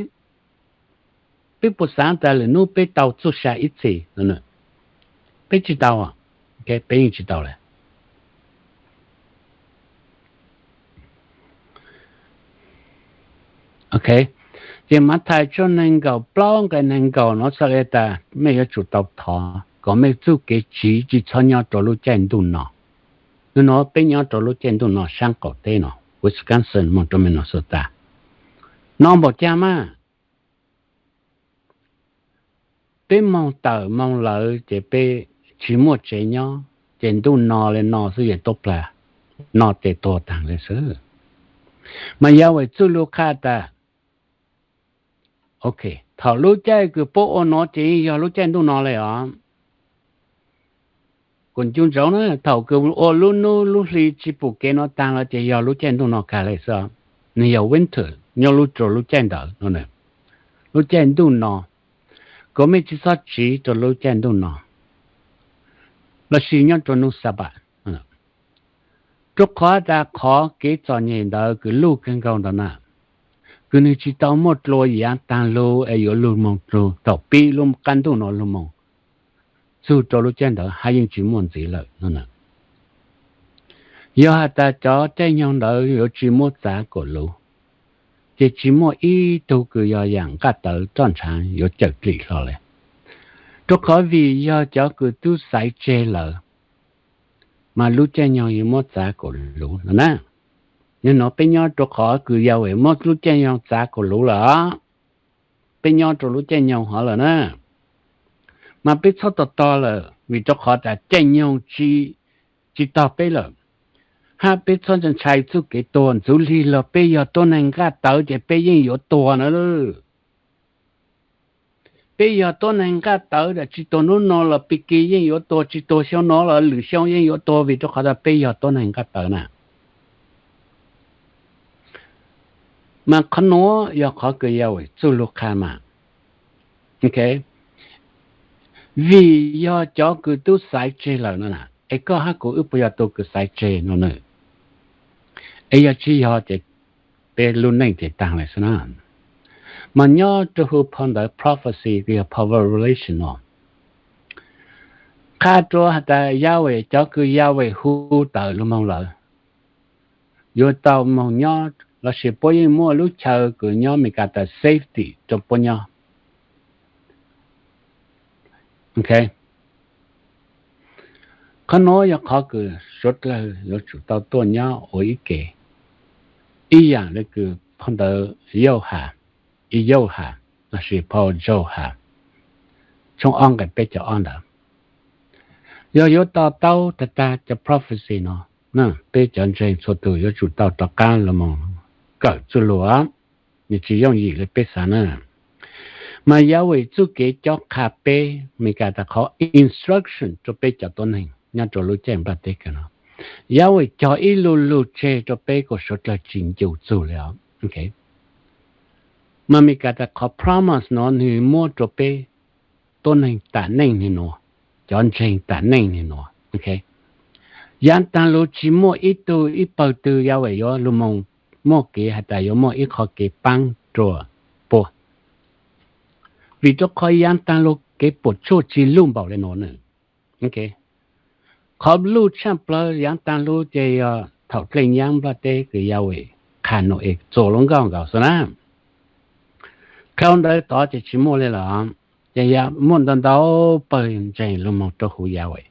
Peb puas xaav tas lwm nub peb tau txuj sa ib txhis? Peb tsi tau, peb yeej tsi tau le. Ces Mathais tshooj neeg nkaum plaub nqe neeg nkaum nuav txhad le tas mej yuav tsum tau thov kom mej txuj kev tsiv tsi txhob nyob rua lub caij ntuj no. Nub nuav peb nyob rua lub caij ntuj no saab qaum teb no, Wisconsin moog rua Minnesota, no npaum caag mas. Peb moog tawm moog lawv ces peb tsi muaj tsev nyob, ces ntuj no le no xwb yeej tuab plag, no tes tuag taag le xwb. Mas Yahweh txuj lug qha tas, ok, thaum lub caij kws puab ua nuav ces yog lub caij ntuj no le os. Kuv ncu ntsoov na, thaum kws ua lub nub lub hli tsi pum kev nuav taag los ces yog lub caij ntuj no kag le xwb. Nwg yog winter, nyob lub rua lub caij ntawd no, lub caij ntuj no, kom mej tsi txhob tsiv rua lub caij ntuj no lossis nyob rua nub Sabat. Rua qhov tas qhov kev txom nyem ntawd kws luj kawg nkaus ntawd na, kws nwg tsi tau muaj dlua yaav taag lug es yuav lug moog txug thaum pib lub qab ntuj no lug moog txug rua lub caij ntawd hab yeej tsi muaj ntxiv lawm no. Yog has tas cov caij nyoog ntawd yuav tsi muab txav kuas luv, ces tsi muaj ib tug kws yog yaam nqaj tawv roj ntshav yuav cawm dlim hlo le. Rua qhov vim yog cov kws tub xaiv tseg lawm, mas lub caij nyoog yuav muab txav kuas luv no na. Nwg nuav peb nyob rua qhov kws Yahweh muab lub caij nyoog txav kuas luv lawm, peb nyob rua lub caij nyoog hov lawm na. Mas peb txhob tog tog lawm vim rua qhov tas caij nyoog tsi tog peb lawm, hab peb txhob ntshai txuj kev tuag. Ntxuv lig lug peb yog tuab neeg nqaj tawv ces peb yeej yuav tuag na. Peb yog tuab neeg nqaj tawv, tsis tuag hnub no los pig kis yeej yuav tuag, tsis tuag xyoo no los lwm xyoo yeej yuav tuag, vim rau qhov tias peb yog tuab neeg nqaj tawv na. Mas qhov nuav yog qhov kws Yahweh txuj lug qha mas, ok, vim yog cov kws tub xaiv tseg lawm no na, es koj hab kuv wb puas yog tug kws xaiv tseg no na? Es yog tsis yog ces peb lub neej ces taag lawm xwb na. Mas nyob rua huv phau ntawv prophecy kws yog phau Revelation no, qha rua has tas Yahweh, cov kws Yahweh hu tawm lug moog lawm, yuav tau moog nyob lossis puab yeej muaj lub chaw kws nyob Meskas tas safety rua puab nyob. Ok, qhov nuav yog qhov kws suav dlawg yuav tsum tau tuaj nyob ua ib ke, ib yaam le kws phau ntawv Yauhas, ib Yauhas lossis phau Yauhas tshooj ob nqe peb caug ob ntawd. Yog yuav to taub tag tag cov prophecy no, peb cov ntseeg txhua tug yuav tsum tau rov qaab lug moog kawm txuj lug, nws tsis yooj yim le peb xav na. Mas Yahweh txuj kev cob qha peb, Meskas tas qhov instruction rua peb cov tuab neeg nyob rua lub caij nplaj teb kawg no, Yahweh cog ib lu lug tseg rua peb kuas suav dlawg tsis ncu txug le os. Mas Meskas tas qhov promise no nwg muab rua peb tuab neeg tam neej nwg nuav, cov ntseeg tam neej nwg nuav. Yav taag lug tsis muaj ib tug ib pawg twg Yahweh yuav lug moog muaj kev has tas yuav muaj ib qho kev paab rua puab, vim rua qhov yav taag lug kev puam tsuaj tsis luj npaum le nuav na. Qhov luj tshaj plawg yav taag lug ces yog thaum dlej nyaab nplaj teb kws Yahweh qha Nau-es txuas lub nkauj nkaus xwb na. Dhau ntawd tod ces tsis muaj le lawm, ces yog muaj ntau ntau pawg ntseeg lug moog rua huv Yahweh,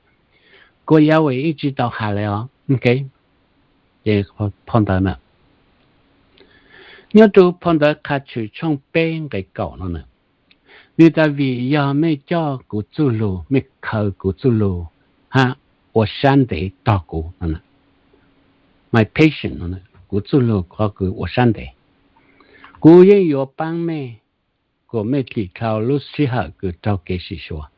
kuas Yahweh ib tsis tau has le os. Ces phau ntawv na, nyob rua phau ntawv Qha Tshwm tshooj peb nqe kaum no na, nwg tas vim yog mej coj kuv txuj lug, mej khaws kuv txuj lug hab ua sab ntev tog kuv no, my patience no, kuv txuj lug qhov kws ua sab ntev, kuv yeej yuav paab mej kuas mej dim dlhau lub sij hawm kws raug kev sim suav,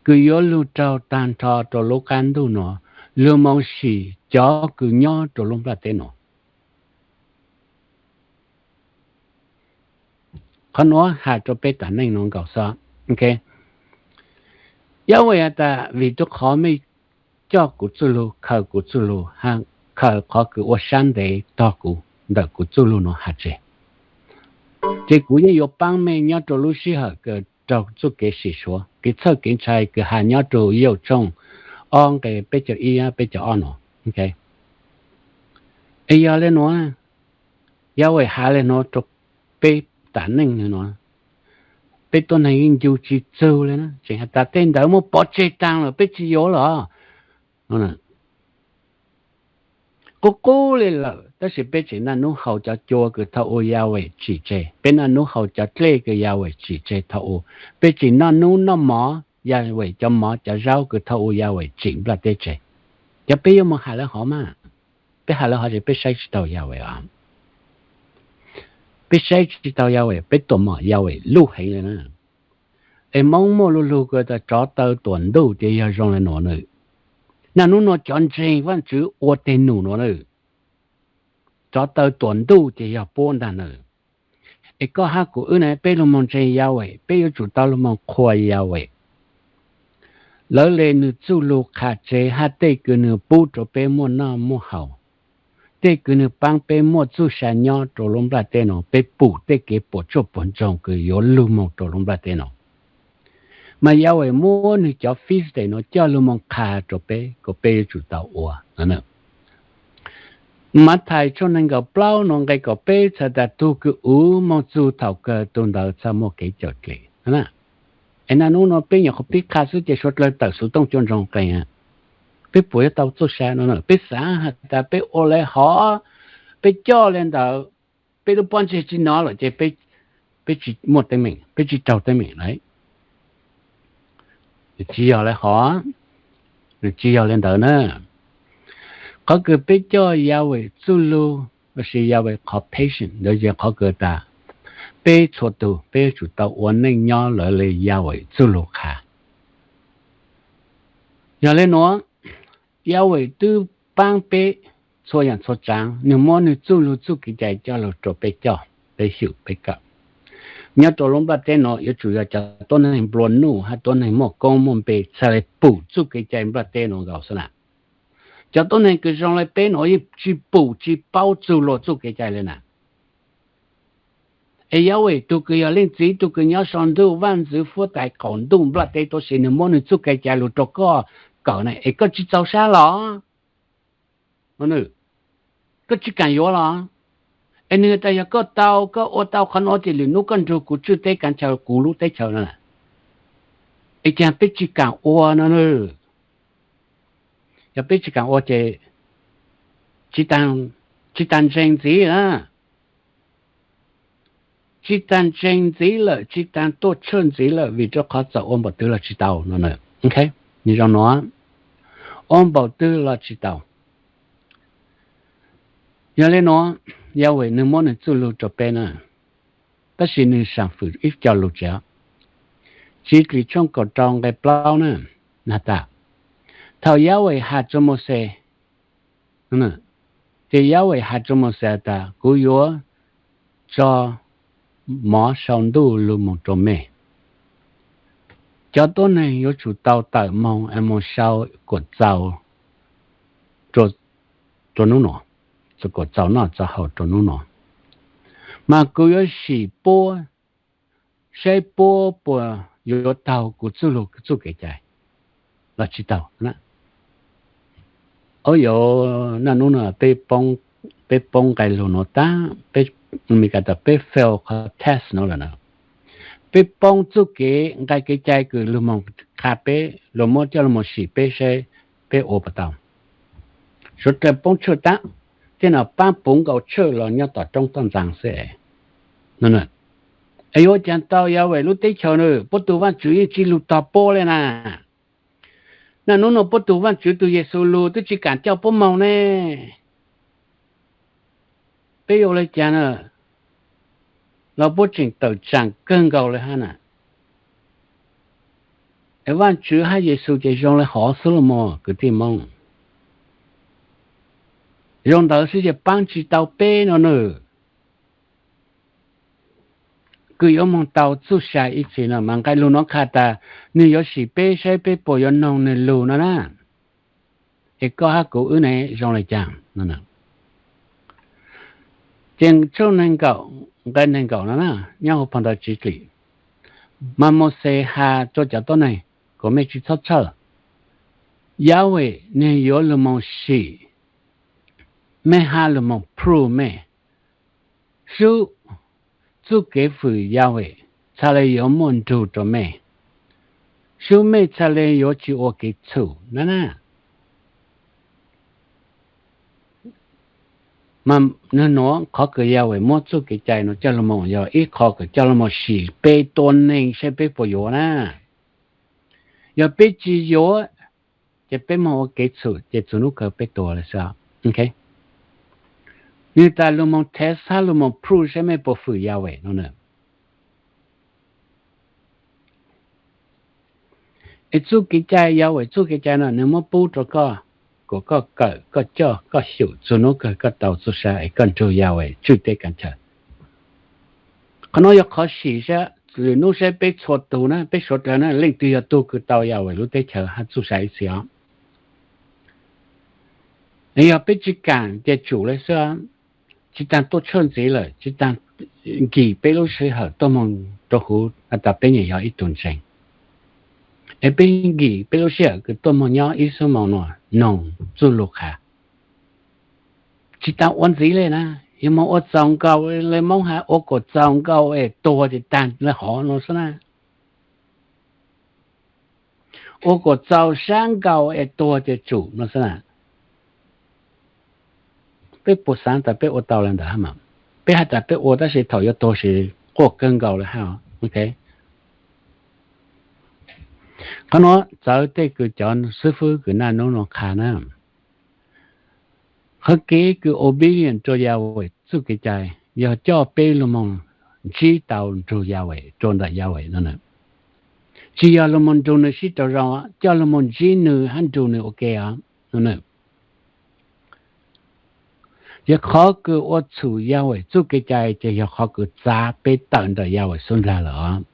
kws yuav lug raug taag nrho rua lub qab ntuj nuav, lug moog sim cov kws nyob rua lub nplaj teb nuav. Qhov nuav has rua peb tam neej nuav nkaus xwb. Yahweh has tas vim rua qhov mej coj kuv txuj lug, khaws kuv txuj lug, khaws qhov kws ua sab ntev tog kuv ntawm kuv txuj lug nuav has tseg, ces kuv yeej yuav paab mej nyob rua lub sij hawm kws raug txuj kev sim suav, kev txhawj kev ntshai kws has nyob rua Yauj tshooj ob nqe peb caug ib, peb caug ob nuav. Es yog le nuav, Yahweh has le nuav rua peb tam neej nuav, peb tuab neeg yeej ncu tsis txug le na, tseem has tas tej ntawd muab pov tseg taag lawm peb tsis yuav lawm. Qub qub le lawm, tab sis peb tseem naj nub haus cov cua kws thaum ub Yahweh tsim tseg, peb naj nub haus cov dlej kws Yahweh tsim tseg thaum ub, peb tseem naj nub noj mov Yahweh cov mov cov zaub kws thaum ub Yahweh tsim nplaj teb tseg. Cov peb yuav moog has lawv hov mas, peb has lawv hov ces peb saib tsis taug Yahweh os. Peb saib tsis taug Yahweh, peb tuam mom Yahweh luj heev le na. Es Moob muaj lu lug kws tas tsov taw tuam ntuj ces yog zoo le nuav na. Naj nub nuav cov ntseeg Vaajtswv ua teg num nuav na, tsov taw tuam ntuj ces yog puab ntag na. Es koj hab kuv wb na, peb lug moog ntseeg Yahweh, peb yuav tsum tau lug moog qhuas Yahweh. Lawv le nwg txuj lug qha tseg hab tej kws nwg pub rua peb muaj noj muaj haus, tej kws nwg paab peb muaj txuj sa nyob rua lub nplaj teb nuav, peb pum tej kev puam tsuaj puam ntsoog kws yuav lug moog rua lub nplaj teb nuav. Mas Yahweh muab nwg cov feast day nuav coj lug moog qha rua peb kuas peb yuav tsum tau ua. Mathais tshooj neeg nkaum plaub nuav nqe kaum peb txhais tas tug kws uv moog txug thaum kawg tug ntawd txhaj muaj kev cawm dlim. Es naj nub nuav peb nyuam qhuav pib qha xwb ces suav dlawg tawm xuv tooj cua ntsoog qees. Peb puas yuav tau txuj sa no? Peb xav has tas peb ua le hov, peb coj le ntawd, peb lub pob ntseg tsis nov lawm ces peb tsis muaj teeb meem, peb tsis raug teeb meem lawm. Tsis yog le hov, tsis yog le ntawd na. Qhov kws peb coj Yahweh txuj lug lossis Yahweh qhov patience ntawd yog qhov kws tas Peb txhua tus peb yuav tsum tau ua neej nyob lawv li Yahweh txuj lug qha. Yog le nuav, Yahweh twb paab peb txhua yaam txhua tsaav, nwg muab nwg txuj lug txuj kev cai coj lug rua peb coj, peb xyum peb kawm. Nyob rua lub nplaj teb nuav yuav tsum yog cov tuab neeg nplua nuj hab tuab neeg muaj koob muaj npe txhaj le pum txuj kev cai nplaj teb nuav nkaus xwb na. Cov tuab neeg kws zoo le peb nuav yeej tsi pum tsi paub txug luag txuj kev cai le na. Es Yahweh tug kws yog leej txiv tug kws nyob sau ntuj, vaaj ntxwv huab tais qaum ntuj nplaj teb tuab si, nwg muab nwg txuj kev cai lug rua koj kawm na, es koj tsi txaus sab los? Koj tsi kaam yuav los? Es nwg tas yog koj tau, koj ua tau qhov nuav ces lwm nub koj nrug kuv tswj teb kaav chaw kuv lub teb chaws na. Es caag peb tsi kaam ua no? Yog peb tsi kaam ua ces tsi taag ntseeg ntxiv na. Tsi taag ntseeg ntxiv lawm, tsi taag tuaj tshawj ntxiv lawm, vim rua qhov txawm ua npaum twg los tsi tau no. Nwg zoo nuav, ua npaum twg los tsi tau. Yog le nuav, Yahweh nwg muab nwg txuj lug rua peb na, tab sis nwg saam fwm ib co lug tsi. Txiv Dlim tshooj kaum rau nqe plaub na, has tas, thaum Yahweh has rua Mauxes, ces Yahweh has rua Mauxes tas, kuv yuav tso mov sau ntuj lug moog rua mej. Cov tuab neeg yuav tsum tau tawm moog es moog sau kuam txaus rua nub nuav, kuam txaus noj txaus haus rua nub nuav, mas kuv yuav sim puab saib puab puas yuav taug kuv txuj lug txuj kev cai los tsi taug. Au yog naj nub no peb poob nqe lug nuav tag, peb, Amelikas tas peb fail qhov test nuav lawm na. Peb poob txuj kev nqai kev cai kws lug moog qha peb, lug muab coj lug moog sim peb saib peb ua puas tau. Suav dlawg poob tshaj tab, tej no paab puv nkaus tshaj los nyob tom roob toj ntxaa xwb. Es yuav caag tau Yahweh lub teb chaws na, puab tug Vaajtswv yeej tsi lug tog puab le na. Naj nub no puab tug Vaajtswv tug Yexus lug twb tsi kaam coj puab moog ne. Peb yuav le caag na, los puab tseem tawm tsaam kawg nkaus le hab na. Es Vaajtswv hab Yexus ces zoo le hov xwb los mas kwv tij Moob. Zoo ntawd xwb ces paab tsi tau peb no na. Kws yuav moog tau txuj sa ib txhis no mas nqai lug nuav qha tas, nwg yuav sim peb saib peb puas yuav noog nwg lug no na. Es koj hab kuv wb ne zoo le caag? Ces tshooj neeg nkaum, nqai neeg nkaum no na, nyob huv phau ntawv Txiv Dlim, mas Mauxes has rua cov tuab neeg kom mej tsi txhob txhawj. Yahweh nwg yuav lug moog sim mej hab lug moog prove mej, sub txuj kev fwm Yahweh txhaj le yuav muaj nrug rua mej, sub mej txhaj le yuav tsi ua kev txhum na na. Mas nwg nuav qhov kws Yahweh muab txuj kev cai nuav coj lug moog yog ib qho kws coj lug moog sim peb tua neeg saib peb puas yuav na. Yog peb tsi yuav, ces peb moog ua kev txhum ces txug nub kawg peb tuag le xwb. Nwg tas lug moog test hab lug moog prove saib mej puas fwm Yahweh no na. Es txuj kev cai Yahweh txuj kev cai no nwg muab pub rua koj, kom koj kawm, koj coj, koj xyum, txug nub kawg koj tau txuj sa es koj nrug Yahweh tswj teb kav chaw. Qhov nuav yog qhov sim sab lwm nub saib peb txhua tug na, peb suav dlawg na, leej twg yog tug kws tau Yahweh lub teb chaws hab txuj sa ib txhis os. Yog peb tsi kaam ces tsum le xwb, tsi taag tuaj tshawj ntxiv lawm, tsi taag nkim peb lub sij hawm tuaj moog rua huv has tas peb nyiam yog ib tug ntseeg. Es peb nkim peb lub sij hawm kws tuaj moog nyob ib xuab moos nuav noog txuj lug qha. Tsi taag ua ntxiv le na, yog moog ua txaus nkaus le Moob has, ua kom txaus nkaus es tuag ces taag le hov no xwb na. Ua kom txaus sab nkaus es tuag ces tsum no xwb na. Peb puas xaav tas peb ua tau le ntawd hab mas? Peb has tas peb ua tab sis thaum yuav tuag sis quaj kawg nkaus le hab. Qhov nuav txawv tej kws cov xib fwb kws naj nub nuav qha na. Qhov kev kws obedient rua Yahweh txuj kev cai yog coj peb lug moog ntsib tau nrug Yahweh rua ntawm Yahweh no na. Tsis yog luag moog nrug nws sib raug zoo, coj luag moog ntsib nws hab nrug nws ua ke os no na. Ces qhov kws ua txhum Yahweh txuj kev cai ces yog qhov kws txav peb tawm ntawm Yahweh xub ntiag lawm os.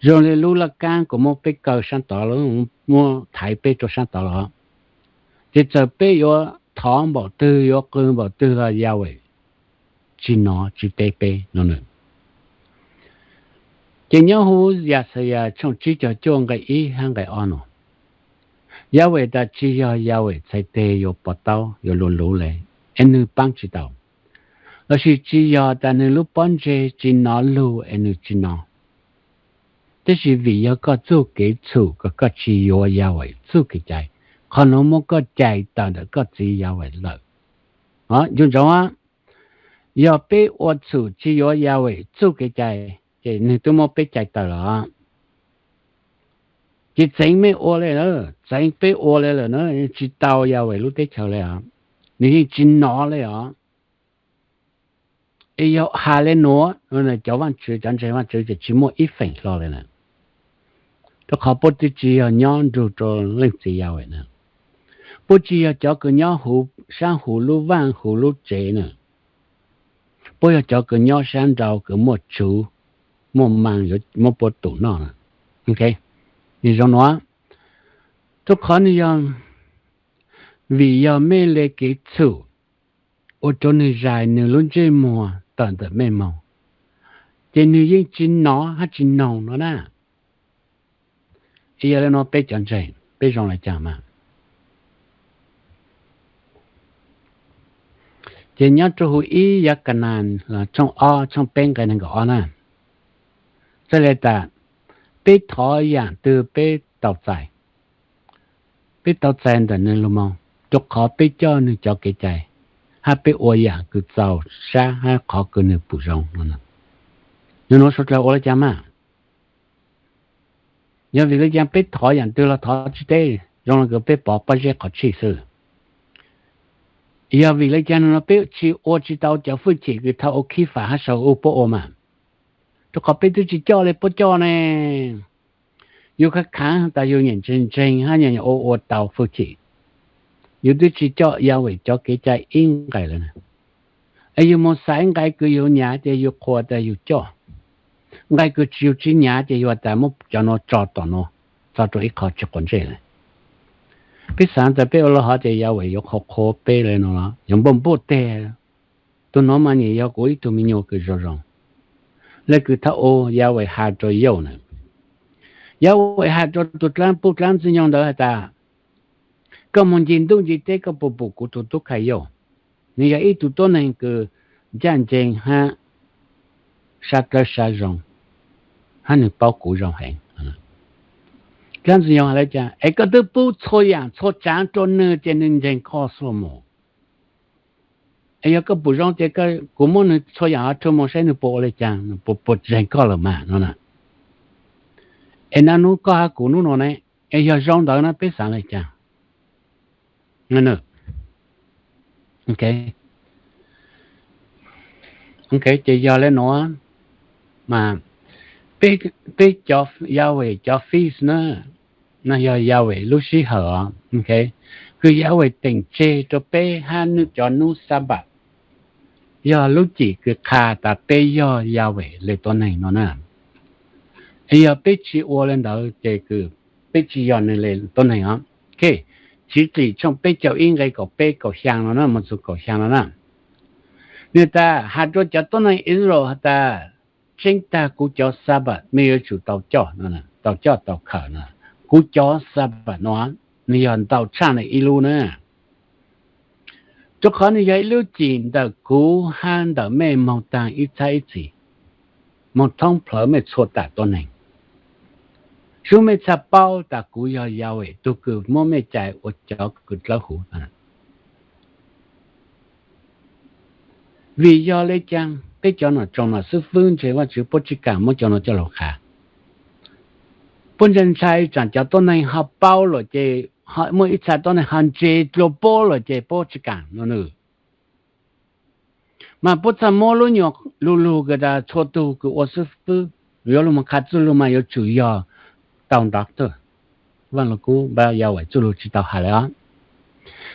Zoo li lub laj kaab kuas muab peb kaw sab tod, muab thaiv peb rua sab tod los, ces txawm peb yuav thov npaum twg yuav qw npaum twg los Yahweh tsis nov tsis teb peb no na. Ces nyob huv Yaxayas tshooj tsib caug cuaj nqe ib hab nqe ob no, Yahweh tas tsis yog Yahweh txhais teg yuav pov taub yuav luv luv le es nws paab tsis tau, lossis tsis yog tas nws lub pob ntseg tsis nov lug es nws tsis nov, tab sis vim yog koj txuj kev txhum kom koj tsis yuav Yahweh txuj kev cai, qhov nuav muab koj cais tawm ntawm koj txiv Yahweh lawm. Nco ntsoov, yog peb ua txhum tsis yuav Yahweh txuj kev cai, ces nws twb muab peb cais tawm lawm. Ces txeev mej ua le, txeev peb ua le lawm na, tsis tau Yahweh lub teb chaws le os. Nws yeej tsis nov le os. Es yog has le nuav, cov vaajtswv cov ntseeg vaajtswv ces tsis muaj ib feem hlo le na, rua qhov puab twb tsis yog nyob nrug rua leej txiv Yahweh na. Puab tsis yog cov kws nyob huv saab huv lub vaaj huv lub tsev na. Puab yog cov kws nyob saab nrau kws muaj tsuv muaj maa yuav muab puab tum noj na. Zoo nuav, rua qhov nwg yog, vim yog mej le kev txhum ua rua nwg zais nwg lub ntsej muag tawm ntawm mej moog, ces nwg yeej tsis nov hab tsis noog no na. Yog le nuav peb cov ntseeg peb zoo le caag mas? Ces nyob rua huv ib Yakanas tshooj ob tshooj peb nqe neeg nkaum ob na, txhaj le tas, peb thov yaam twg peb tau txais, peb tau txais ntawm nwg lug moog, rua qhov peb coj nwg cov kev cai, hab peb ua yaam kws txaus sab hab qhov kws nwg pum zoo no. Nwg nuav suav dlawg ua le caag mas? Yog vim le caag peb thov yaam twg los thov tsis teb, zoo le kws peb pov pob zeb qhov tshij xwb? Yog vim le caag nwg nuav peb tsis ua tsis tau cov fwj chim kws thaum ub khib fam hab sau ub puab ua mas? Rua qhov peb twb tsis coj le puab coj ne. Yug khav khaav tas yug nyeem ntseeg ntseeg hab nyeem ua ua tau fwj chim, yug twb tsis coj Yahweh cov kev cai ib nqes lawm na. Es yug moog xaiv nqe kws yug nyav ces yug qhuas tas yug coj, nqe kws yug tsis nyav ces yug tas muab cov nuav tso tom nuav, txog rua ib qho tsis quav ntsej lawm. Peb xaav tas peb ua le hov ces Yahweh yuav qhuas qhuas peb le nuav los yog npuaj npuaj teg. Tug nuav mas nyem yog kuv ib tug me nyuam kws zoo zoo, le kws thaum ub Yahweh has rua Yauj na. Yahweh has rua tug dlaab puj dlaab ntxwg nyoog ntawd has tas, koj moog ncig ntuj ncig teb koj puas pum kuv tug tub khai Yauj? Nwg yog ib tug tuab neeg kws ncaaj nceeg hab sab dlawb sab zoo, hab nwg paub kuv zoo heev. Dlaab ntxwg nyoog has le caag? Es koj twb pub txhua yaam txhua tsaav rua nwg ces nwg ntseeg koj xwb mus. Es yog koj pum zoo ces kuv muab nwg txhua yaam hov rua moog saib nwg puas ua le caag, puas ntseeg koj lawm mas no na. Es naj nub koj hab kuv nub nuav ne, es yog zoo ntawd na peb xaav le caag? Ces yog le nuav mas, peb cov Yahweh cov feast na, no yog Yahweh lub sij hawm os, kws Yahweh teem tseg rua peb hab nwg cov nub Sabat, yog lub cim kws qha tas peb yog Yahweh le tuab neeg no na. Es yog peb tsis ua le ntawd ces kws peb tsis yog nwg le tuab neeg os. Chiv Txim tshooj peb caug ib nqe kaum peb kaum xyaa no na, moog txug kaum xyaa no na. Nwg tas has rua cov tuab neeg Israel has tas, tseeb tag kuv cov Sabat mej yuav tsum tau coj, tau coj tau khaws no. Kuv cov Sabat no, nwg yog ntau tshaj le ib lub na. Rua qhov nwg yog ib lub cim ntawm kuv hab ntawm mej moog taag ib txhab ib txhis, moog thoob plawg mej txhua tam tuab neeg. Sub mej txhaj paub tas kuv yog Yahweh tug kws muab mej cais ua cov kws dlawb huv. Vim yog le caag peb cov nom tsoom nom xwb fwb ntseeg Vaajtswv puab tsis kaam muab cov nuav coj lug qha? Puab ntshai ntshai tsaam cov tuab neeg ho paub lawm ces, muaj ib txha tuab neeg ho ntse dlua puab lawm ces puab tsis kaam no nws. Mas puab txhaj muab lub nyuam lug lug kws tas txhua tug kws ua xib fwb yuav lug moog qha txuj lug mas yuav tsum yog tau doctor. Vaaj Lug Kub npab Yahweh txuj lug tsi tau has le os.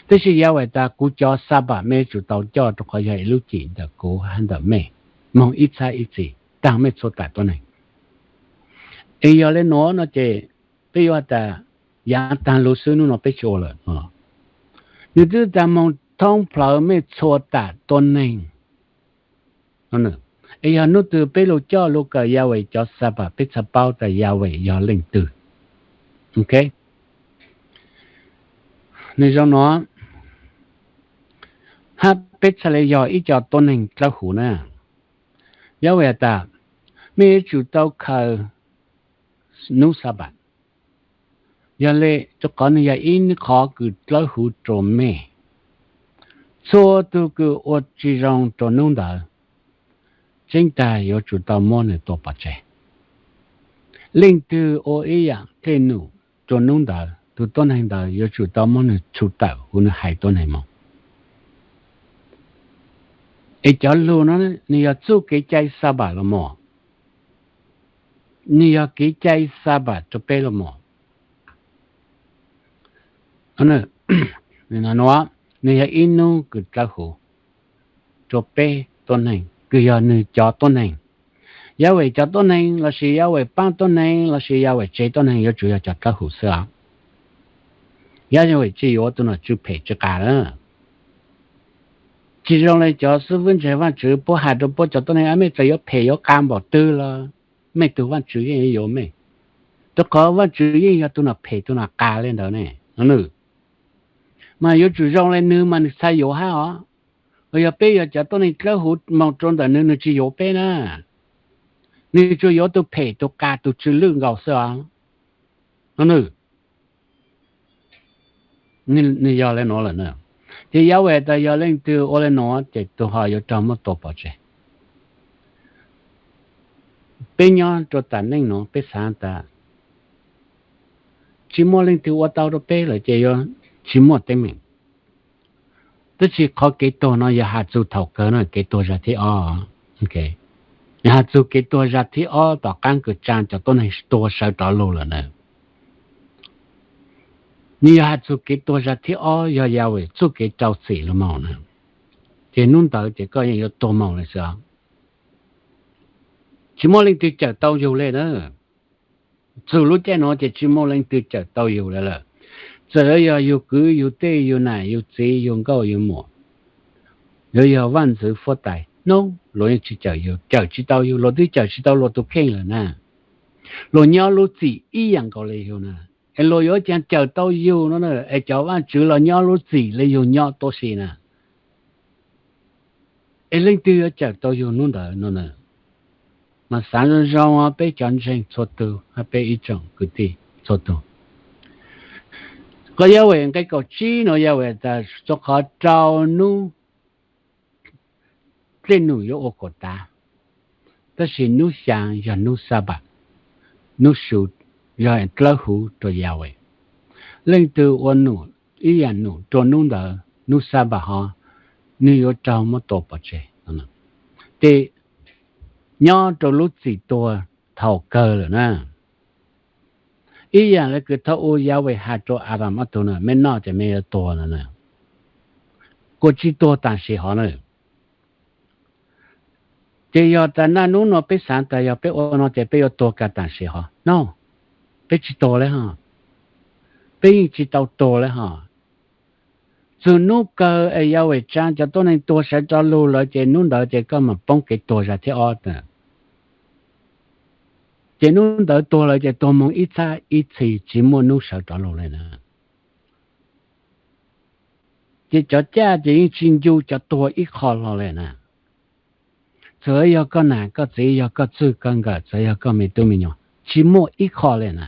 Tab sis Yahweh tas kuv cov Xanpam mej yuav tsum tau coj rua qhov yog ib lub cim ntawm kuv hab ntawm mej moog ib txhab ib txhis taag mej txhua tam tuab neeg. Es yog le nuav no ces peb yuav has tas yaav taag lug xwb, nub no peb tsi ua lawm. Nwg twb tas moog thoob plawg mej txhua tam tuab neeg. Es yog nub twg peb lug coj lug kawm Yahweh cov Xanpam peb txhaj paub tas Yahweh yog leej twg. Ok, nwg zoo nuav, hab peb txhaj le yog ib co tuab neeg dlawb huv na. Yahweh has tas mej yuav tsum tau khaws nub Xanpam. Yog le, rua qhov nwg yog ib qho kws dlawb huv rua mej. Txhua tug kws ua tsi zoo rua nub ntawd, tseeb tag yuav tsum tau muab nwg tua pov tseg. Leej twg ua ib yaam dlej num rua nub ntawd, tug tuab neeg ntawd yuav tsum tau muab nwg txhum tawm huv nwg haiv tuab neeg moog. Es cov lug no nwg yog txuj kev cai Xanpam los mas, nwg yog kev cai Xanpam rua peb los mas. Nwg yog ib nub kws dlawb huv rua peb tuab neeg kws yog nwg cov tuab neeg. Yahweh cov tuab neeg lossis Yahweh paab tuab neeg lossis Yahweh tseg tuab neeg yuav tsum yog cov dlawb huv xwb os. Yahweh tsi yuav tug nom tswv phem tsw qas lawm. Tsi zoo le cov xib fwb ntseeg Vaajtswv puab has rua puab cov tuab neeg, mej txawm yuav phem yuav qas npaum twg los mej tug Vaajtswv yeej yuav mej, rua qhov Vaajtswv yeej yog tug nom phem tug nom qas le ntawd ne. Mas yuav tsum zoo le nwg mas nwg txhaj yuav hab os. Yog peb yog cov tuab neeg dlawb huv moog rua ntawm nwg, nwg tsi yuav peb na. Nwg tsuas yuav tug phem tug qas tug tsw lwj nkaus xwb os. Nwg yog le nuav lawm na. Ces Yahweh tas yog leej twg ua le nuav ces tug ho yuav raug muab tua pov tseg. Peb nyob rua tam neej nuav peb xaav tas tsi muaj leej twg ua tau rua peb lawm ces yuav tsi muaj teeb meem. Tab sis qhov kev tuag no yog has txug thaum kawg na, kev tuag zag thib ob. Has txug kev tuag zag thib ob tom qaab kws tsaa cov tuab neeg tuag sawv rov lug lawm na. Nwg yog has txug kev tuag zag thib ob yog Yahweh txuj kev rau txim lug moog na. Ces nub ntawd ces koj yeej yuav tuag moog le xwb os. Tsi muaj leej twg cawm tau yug le na. Txug lub caij nuav ces tsi muaj leej twg cawm tau yug le lawm. Txawm yuav yog yug kwv yug tij yug nam yug txiv yug nkauj yug muam, yuav yog vaj ntxwv huab tais, no luag yeej tsi cawm yug, cawm tsi tau yug, luag twb cawm tsi tau luag tug kheej lawm na. Luag nyob lub txim ib yaam nkaus le yug na. Es luag yuav caag cawm tau yug no na, es cov vaj tswv los nyob lub txim le yug nyob tuab si na. Es leej twg yuav cawm tau yug nub ntawd no na? Mas xaav zoo zoo peb cov ntseeg txhua tug hab peb ib tsoom kwv tij txhua tug. Qhov Yahweh nqe kaum tsib no Yahweh tas txug qhov rau nub dlej num yuav ua kuam tav, tab sis nub xyaa yog nub Xanpam, nub su yog dlawb huv rua Yahweh. Leej twg ua num ib yaam num rua nub ntawd, nub Xanpam hov, nwg yuav raug muab tua pov tseg. Ces nyob rua lub txim tuag thaum kawg lawm na. Ib yaam le kws thaum u Yahweh has rua Adas ob tug na, mej noj ces mej yuav tuag no na, kuas tsi tuag tam sim hov na. Ces yog tas naj nub no peb xaav tas yog peb ua no ces peb yuav tuag kag tam sim hov no, peb tsi tuag le hov, peb yeej tsi tau tuag le hov. Txug nub kawg es Yahweh tsaa cov tuab neeg tuag sawv rov lug lawm ces nub ntawd ces koj mam poob kev tuag zag thib ob. Ces nub ntawd tuag lawm ces tuag moog ib txhab ib txhis tsi muaj nub sawv rov lug le na. Ces cov caj ces yeej tsi ncu cov tuag ib qho hlo le na. Txawm yog koj nam koj txiv, yog koj txwj koj nkawm, txawm yog koj me tub me nyuam, tsi muaj ib qho le na,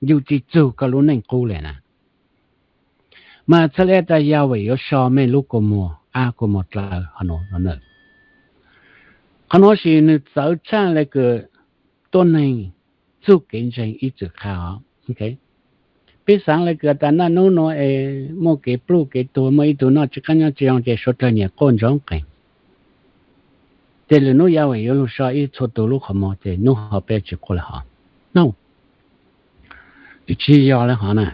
ncu tsi txug koj lub neej qub le na. Mas txhad le tas Yahweh yuav so mej lub kua muag ab kua muag dlawv hov no. Qhov nuav sis nwg txawv tshaj le kws tuab neeg txuj kev ntseeg ib txwm qha os. Peb xaav le kws tas naj nub nuav es muaj kev pluj kev tuag, muaj ib tug noj tsi qaab nyob tsi zoo ces suav dlawg nyiam quaj ntsoov qees. Ces lwm hnub Yahweh yuav lug so ib txhua tug lub qhov muag ces hnub ho peb tsis quaj le hov. No, tsis yog le hov na.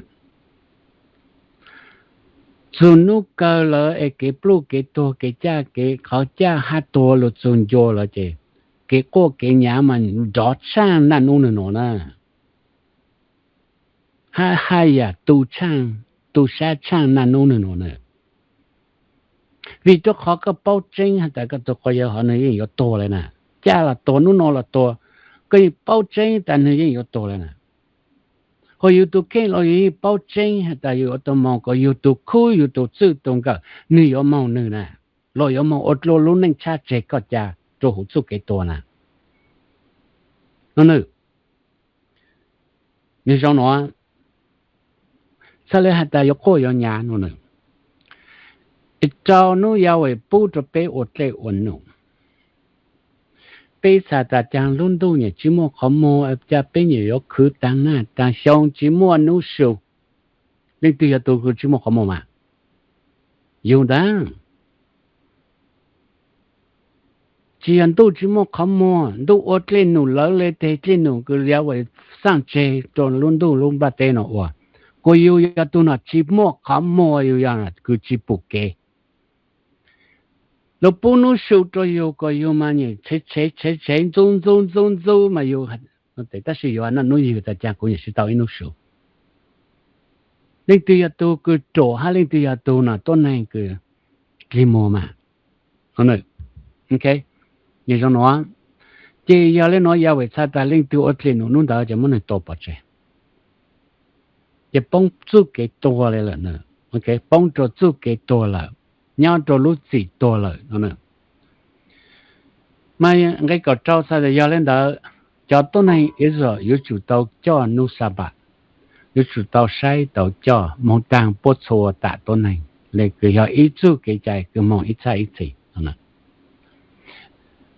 Txug hnub kawg lawm es kev pluj kev tuag kev caj kev qhov caj hab tuag lug txug ncua lawm ces kev quaj kev nyav mas nrov tshaaj naj nub nwg nuav na. Hab haj yam tu tshaaj, tu sab tshaaj naj nub nwg nuav na. Vim rua qhov koj paub tseeb has tas koj tug quas yawg hov nwg yeej yuav tuag le na. Caj los tuag, nub nua los tuag, koj yeej paub tseeb tas nwg yeej yuav tuag le na. Ho yug tug kheej los yug yeej paub tseeb has tas yug yuav tau moog kom yug tug khub yug tug txwj tug nkawm nwg yuav moog nwg na, los yuav moog ua dlua lub neej tshab tseg koj ca rua huv txuj kev tuag na. No, nwg zoo nuav, txhaj le has tas yuav quaj yuav nyav no na. Rau nub Yahweh pub rua peb ua dlej ua num. Peb xav tas caag lub ntuj nyem tsis muaj qhov muag, ca peb nyem yuav khwv taag nag taag xyoo tsis muaj nub su. Leej twg yog tug kws tsis muaj qhov muag mas? Yug ntag. Tsis yog ntuj tsis muaj qhov muag, ntuj ua dlej num lawv le teg dlej num kws Yahweh xaaj tseg rua lub ntuj lub nplaj teb no ua, kuas yug yog tug no tsis muaj qhov muag, yug yog kws tsis pum kev. Lawv pub nub su rua yug kuas yug mas nyem tshev tshev tshev tshev ntxub ntxub ntxub ntxub mas yug, tab sis yug naj nub ywg tas caag kuv nyem tsis tau ib nub su. Leej twg yog tug kws ruam hab leej twg yog tug no tuab neeg kws dlig muag mas. Nwg zoo nuav, ces yog le nuav Yahweh txhaj tas leej twg ua dlej num nub ntawd ces muab nwg tua pov tseg, ces poob txuj kev tuag le lawm, poob rua txuj kev tuag lawm, nyob rua lub txim tuag lawm no. Mas nqe kaum rau txhaj tas yog le ntawd, cov tuab neeg Israel yuav tsum tau coj nub Sabat, yuav tsum tau saib tau coj moog taag puab txhua tam tuab neeg le kws yog ib txuj kev cai kws moog ib txhab ib txhis no.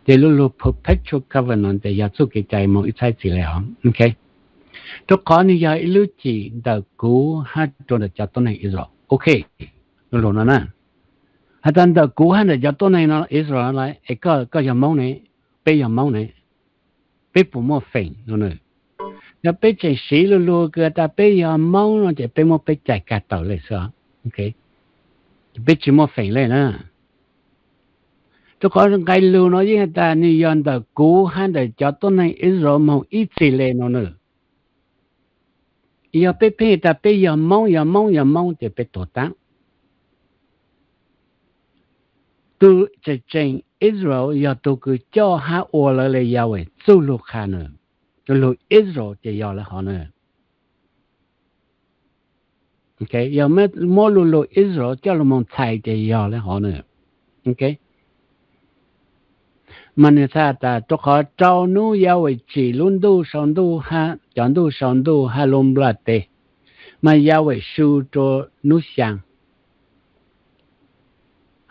Ces lub lug perpetual covenant ces yog txuj kev cai moog ib txhab ib txhis le os. Rua qhov nwg yog ib lub cim ntawm kuv hab rua ntawm cov tuab neeg Israel. Ok, lub lug no na, has tas ntawm kuv hab ntawm cov tuab neeg no Israel no, es koj yog Moob ne, peb yog Moob ne, peb puas muaj feem no? Yog peb tseem siv lub lug kws has tas peb yog Moob no ces peb muab peb cais kag tawm le xwb. Peb tsis muaj feem le na. Rua qhov nqe lug no yeej has tas nwg yog ntawm kuv hab ntawm cov tuab neeg Israel moog ib txhis le no na. Yog peb pheej tas peb yog Moob, yog Moob, yog Moob ces peb tuag taab. Tug tseem tseem Israel yog tug kws coj hab ua lawv le Yahweh txuj lug qha na. Lub lug Israel ces yog le hov na. Yog muab lub lug Israel coj lug moog txhais ces yog le hov na. Mas nwg txhaj tas rua qhov rau nub Yahweh tsim lub ntuj sau ntuj hab cov ntuj sau ntuj hab lub nplaj teb, mas Yahweh su rua nub xyaa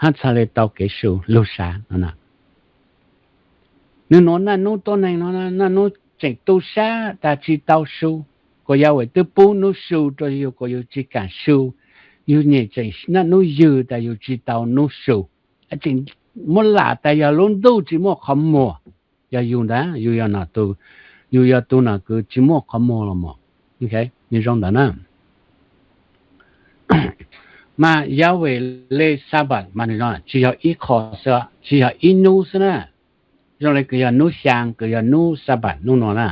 hab txhaj le tau kev su lug sav no. Nwg nuav naj nub tuab neeg no, naj nub tseem tu sab tas tsis tau su, kuas Yahweh twb pub nub su rua yug kuas yug tsis kaam su, yug nyem tseem naj nub ywg tas yug tsis tau nub su. Tseem muab lam tas yog lub ntuj tsis muaj qhov muag, yog yug ntag, yug yog no, yug yog tug no kws tsis muaj qhov muag los mas. Nwg zoo ntawd na. Mas Yahweh le Sabat mas nwg tsis yog ib qho xwb, tsis yog ib nub xwb na. Zoo le kws yog nub xyaa, kws yog nub Sabat nub nua na.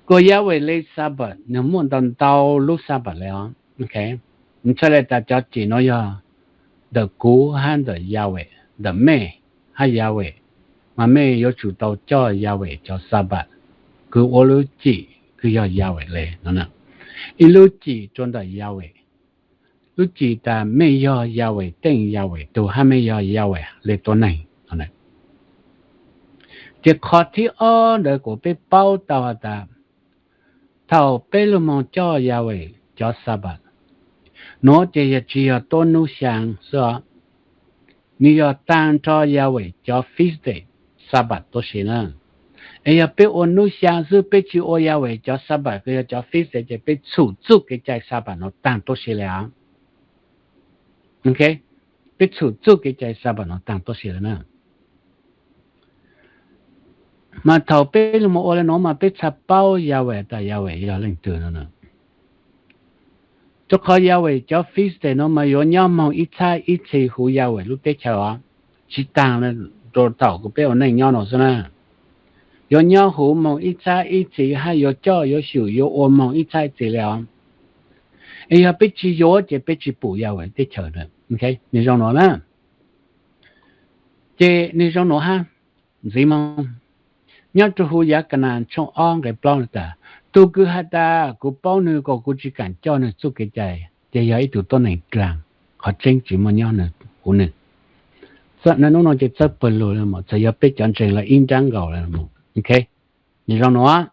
Kuas Yahweh le Sabat nwg muaj ntau ntau lub Sabat le os. Nwg txhaj le tas cov cim nuav yog ntawm kuv hab ntawm Yahweh, ntawm mej hab Yahweh, mas mej yuav tsum tau coj Yahweh cov Sabat kws ua lub cim kws yog Yahweh le no. Ib lub cim rua ntawm Yahweh, lub cim tas mej yog Yahweh teej Yahweh tug hab mej yog Yahweh le tuab neeg. Ces qhov thib ob ntawd kuas peb paub tau has tas thaum peb lug moog coj Yahweh cov Sabat, nuav ces yog tsis yog tuab nub xyaa xwb os, nwg yog taag nrho Yahweh cov feast day Sabat tuab si na. Es yog peb ua nub xyaa xwb peb tsis ua Yahweh cov Sabat kws yog cov feast day ces peb txhum txuj kev cai Sabat nuav taag tuab si le os. Peb txhum txuj kev cai Sabat nuav taag tuab si le na. Mas thaum peb los mus ua li no mas peb txhaj paub Yahweh tas Yahweh yog leej twg no na. Rau qhov Yahweh cov Philistine no mas yuav nyob moog ib txhab ib txhis huv Yahweh lub teb chaws os, tsis taag rau thaum kws peb ua neej nyob no xwb na. Yuav nyob huv moog ib txhab ib txhis hab yuav coj yuav xyum yuav ua moog ib txhab ib txhis li os. Es yog peb tsis yuav ces peb tsis pum Yahweh teb chaws. Nwg zoo nuav na. Ces nwg zoo nuav hab, ntxiv moog, nyob rau huv Yav Kanas tshooj ob nqe plaub tas, tug kws has tas kuv paub nwg kom kuv tsis kaam coj nwg txuj kev cai ces yog ib tug tuab neeg dlaag, qhov tseeb tsis muaj nyob huv nwg. Hnub no ces txawb pawg lug, txawm yog peb cov ntseeg los ib nraab nkaus. Nwg zoo nuav,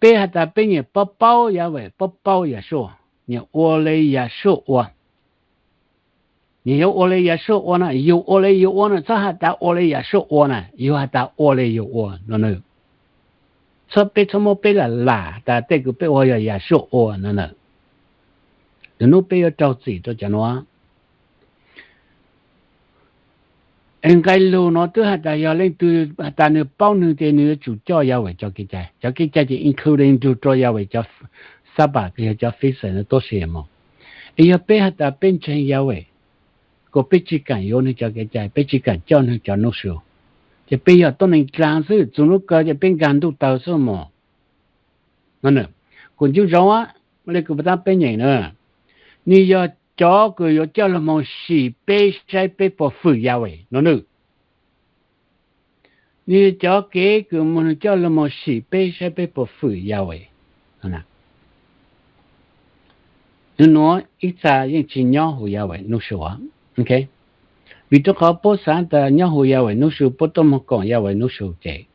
peb has tas peb nyiam paub paub Yahweh, paub paub Yahshua, nyiam ua le Yahshua ua. Nyiam yuav ua le Yahshua ua na, yug ua le yug ua na, txhob has tas ua le Yahshua ua na, yug has tas ua le yug ua no na. Txhob, peb txhob muab peb lam lam tas tej kws peb ua yog Yahshua ua no na. Lwm hnub peb yuav raug txim rau cov nuav. Es nqe lug no twb has tas yog leej twg has tas nwg paub nwg ces nwg yuav tsum coj Yahweh cov kev cai. Cov kev cai ces including nrug rua Yahweh cov Sabat kws yog cov Philistine no tuab si moog. Es yog peb has tas peb ntseeg Yahweh, kuas peb tsis kaam yuav nwg cov kev cai, peb tsis kaam coj nwg cov nub su, ces peb yog tuab neeg dlaag xwb, txug nub kawg ces peb nkaag ntuj tawg xwb mog. Kuv ncu ntsoov le kws puas tab peb nyeem na, nwg yog cov kws yuav coj lug moog sim peb saib peb puas fwm Yahweh no na. Nwg yog cov kev kws moog, nwg coj lug moog sim peb saib peb puas fwm Yahweh. Nwg nuav ib txha yeej tsis nyob huv Yahweh nub su. Vim rau qhov puab xaav tas nyob huv Yahweh nub su puab tuaj moog koom Yahweh nub su ces,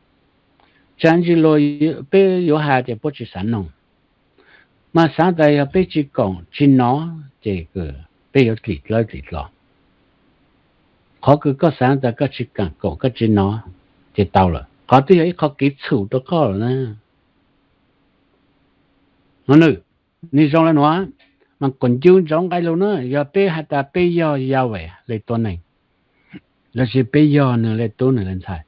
tsav ntsis lug peb yuav has ces puab tsis xaav noog. Mas xaav tas yog peb tsis koom tsis nov ces peb yuav dlim dlawb dlim dlo. Qhov kws koj xaav tas koj tsis kaam koom koj tsis nov ces tau lawm, qhov twb yog ib qho kev txhum rau koj lawm na. Nwg, nwg zoo le nuav, mas kuas ncu ntsoov nqe lug na, yog peb has tas peb yog Yahweh le tuab neeg, lossis peb yog nwg le tub nwg le ntxhais,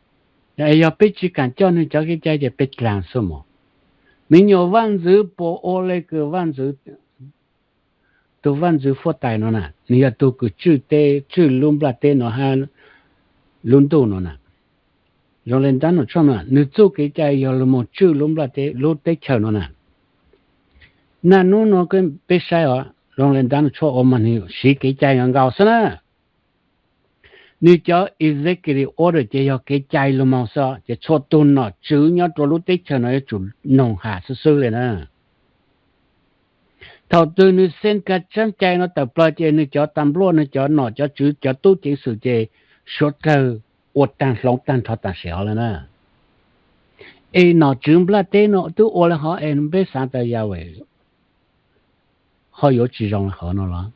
es yog peb tsis kaam coj nwg cov kev cai ces peb dlaag xwb mog. Me nyuam vaj ntxwv puas ua le kws vaj ntxwv, tug vaj ntxwv fuab tais no na, nwg yog tug kws tswj teb, tswj lub nplaj teb no hab lub ntuj no na. Zoo le Donald Trump na, nwg txuj kev cai yog lug moog tswj lub nplaj teb, lub teb chaws no na. Naj nub no peb saib os, zoo le Donald Trump ua mas nwg siv kev cai nkaus xwb na. Nwg cov executive order ces yog kev cai lug moog xwb, ces txhua tug nom tswv nyob rua lub teb chaws no yuav tsum noog has xwb xwb le na. Thaum twg nwg xeeb kag tsab cai no tawm plawg ces nwg cov tas npluaj, nwg cov nom cov tswv, cov tub ceev xwm ces suav dlawg ua taag hloov taag nrho taag sim hov le na. Es nom tswv nplaj teb no twb ua le hov es peb xaav tas Yahweh ho yuav tsis zoo le hov no los?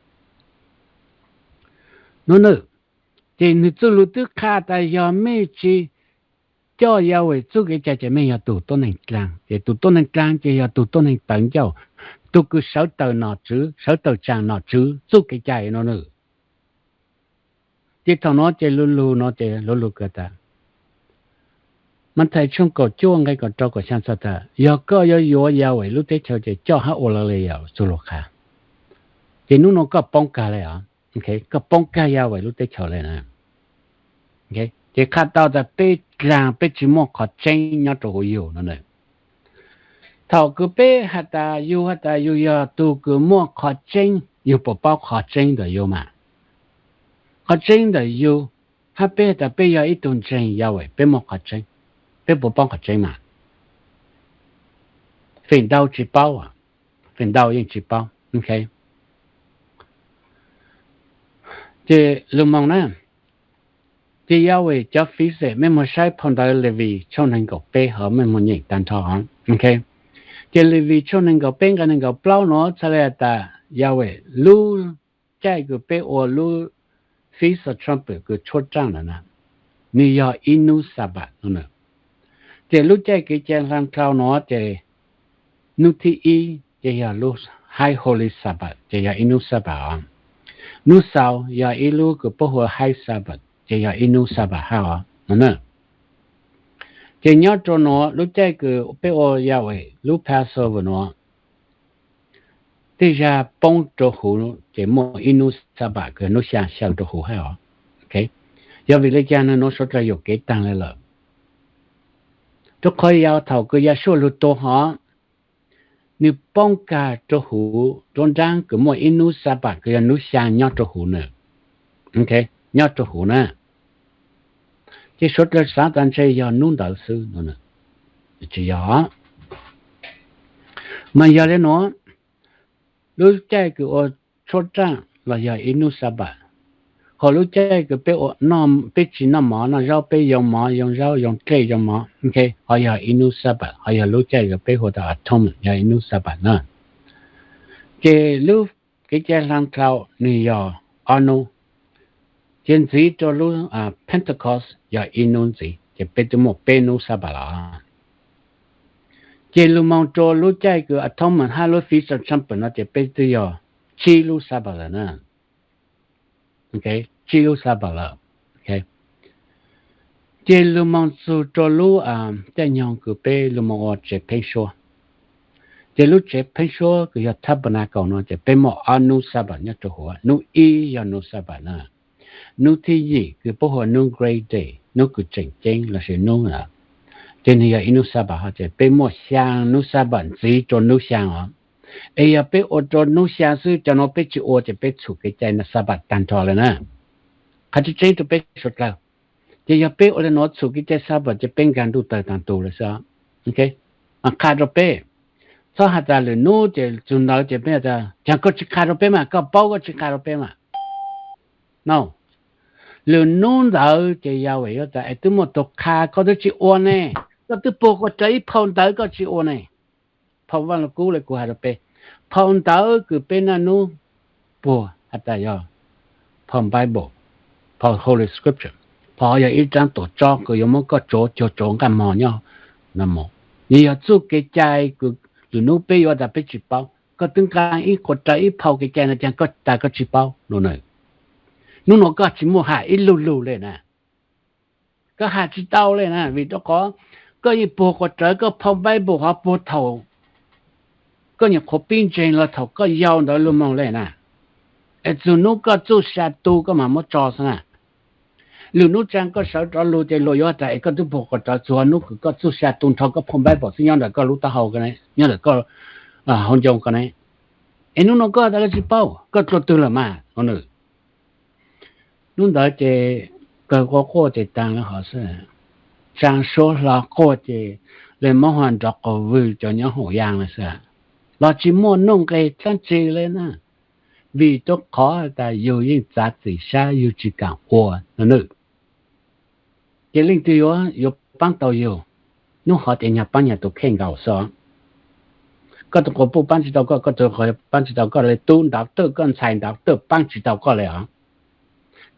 No na, ces nwg txuj lug twb qha tas yog mej tsis coj Yahweh txuj kev cai ces mej yog tug tuab neeg dlaag, ces tug tuab neeg dlaag ces yog tug tuab neeg tawv ncauj, tug kws sawv tawm nom tswv, sawv tawm tsaam nom tswv txuj kev cai no na. Ces thaum no ces lu lug no ces lu lug kawg tas, Mathais tshooj kaum cuaj nqe kaum rau kaum xyaa txog tas, yog koj yuav yuav Yahweh lub teb chaws ces coj hab ua le Yahweh txuj lug qha. Ces nub no koj poob kag le os, koj poob kag Yahweh lub teb chaws le na. Ces qha tau tas peb dlaag peb tsis muaj qhov tseeb nyob rau huv yug no na. Thaum kws peb has tas yug has tas yug yog tug kws muaj qhov tseeb, yug puas paub qhov tseeb ntawm yug mas? Qhov tseeb ntawm yug, hab peb has tas peb yog ib tug ntseeg Yahweh peb muaj qhov tseeb, peb puas paub qhov tseeb mas? Feem ntau tsis paub, feem ntau yeej tsis paub. Ces lug moog na, ces Yahweh cov Philistine, mej moog saib phau ntawv Levis tshooj neeg nkaum peb hov mej moog nyeem taag nrho. Ces Levis tshooj neeg nkaum peb nqe neeg nkaum plaub no txhad le has tas Yahweh lub caij kws peb ua lub Feast of Trumpets kws tshuab raaj ntawd na, nwg yog ib nub Sabat no na. Ces lub caij kev cai hla dlhau no ces nub thib ib ces yog lub High Holy Sabbath ces yog ib nub Sabat os. Nub xaus yog ib lub kws puab hu ua High Sabbath ces yog ib nub Sabat hab os no na. Ces nyob rau nuav lub caij kws peb ua Yahweh lub Passover nuav, tej zag poob rau huv ces muaj ib nub Sabat kws yog nub xyaa xyaw rau huv hab os. Yog vim le caag nwg nuav suav dlawg yuam kev taag le lawm? Rua qhov yog thaum kws Yahshua lug tua hov, nwg poob kag rua huv nruab nraab kws muaj ib nub Sabat kws yog nub xyaa nyob rua huv na. Nyob rua huv na. Ces suav dlawg xaav tas ntshe yog nub ntawd xwb. Tsi yog. Mas yog le nuav, lub caij kws ua tshuab raaj los yog ib nub Sabat, hos lub caij kws peb, peb tsi noj mov noj zaub, peb yoo mov yoo zaub yoo dlej yoo mov, ho yog ib nub Sabat, ho yog lub caij kws peb hu tas Atonement yog ib nub Sabat na. Ces lub kev cai hla dhau nwg yog ob nub, ces ntxiv rua lub Pentecost yog ib nub ntxiv, ces peb twb muaj peb nub Sabat lawm. Ces lug moog rua lub caij kws Atonement hab lub Feast of Trumpets no ces peb twb yog tsib lub Sabat lawm na. Tsib lub Sabat lawm. Ces lug moog txug rua lub caij nyoog kws peb lug moog ua tsev pheeb suab, ces lub tsev pheeb suab kws yog Tabernacle no ces peb muaj ob nub Sabat nyob rua huv. Nub ib yog nub Sabat na, nub thib yim kws puab hu ua nub Great Day, nub kws tseem ceeb lossis nub, ces nwg yog ib nub Sabat hov, ces peb muaj xyaa nub Sabat ntxiv rua nub xyaa os. Es yog peb ua rua nub xyaa xwb, cov nuav peb tsi ua ces peb txhum kev cai Sabat taag nrho le na. Qha tseeb tseeb rua peb suav dlawg, ces yog peb ua le nuav txhum kev cai Sabat ces peb nkaag ntuj tawg taag tug le xwb. Qha rua peb, txhob has tas lwm nub ces txug ntawd ces peb has tas, caag koj tsi qha rua peb mas, koj paub koj tsi qha rua peb mas. No, lwm nub ntawd ces Yahweh yuav tas, es twb muaj tug qha koj twb tsi ua ne, koj twb puag koj rawv ib phau ntawv koj tsi ua ne. Phau Vaaj Lug Kub le kuv has rua peb, phau ntawv kws peb naj nub puag has tas yog phau Bible, phau Holy Scripture, phau yog ib raab tuam tsob kws yuav muab koj tsuav cuag tsuav nqaj mog nyob. Nws yog txuj kev cai kws lwm nub peb yuav tas peb tsi paub, koj twb nqaa ib qhuav rawv ib phau kev cai no caag koj tas koj tsi paub no na. Nub nua koj tsi muaj has ib lug lug le na. Koj has tsi tau le na, vim rua qhov koj yeej puag quas rawv koj phau Bible hov puag thaum koj nyuam qhuav pib ntseeg los thaum koj yau ntawd lug moog le na. Es txug nub koj txuj sa tu koj mam muab tso xwb na. Lwm nub tsaa koj sawv rov lug ces luag yuav tas es koj twb puag quas rawv txug nub kws koj txuj sa tu nrho koj phau Bible xwb nyob ntawm koj lub taub hau, nyob ntawm koj hauv ncoo ko ne. Es nub nua koj tas koj tsi paub, koj dlua twg lawm mas no. Nub ntawd ces kawg quaj quaj ces taag le hov xwb. Tsaa suab hlo quaj ces le muab hua nrov qaug vwg cov nyob hauv yaam le xwb. Los tsi muaj nuj nqes dlaab tsi le na, vim rua qhov tas yug yeej txav txim sab yug tsi kaam ua no na. Ces leej twg yuav, yuav paab tau yug? Nub hov ces nyag paab nyag tus kheej nkaus xwb. Koj tus quas puj paab tsi tau koj, koj tus quas paab tsi tau koj le, tub ntav tawj koj ntxhais ntav tawj paab tsi tau koj le os.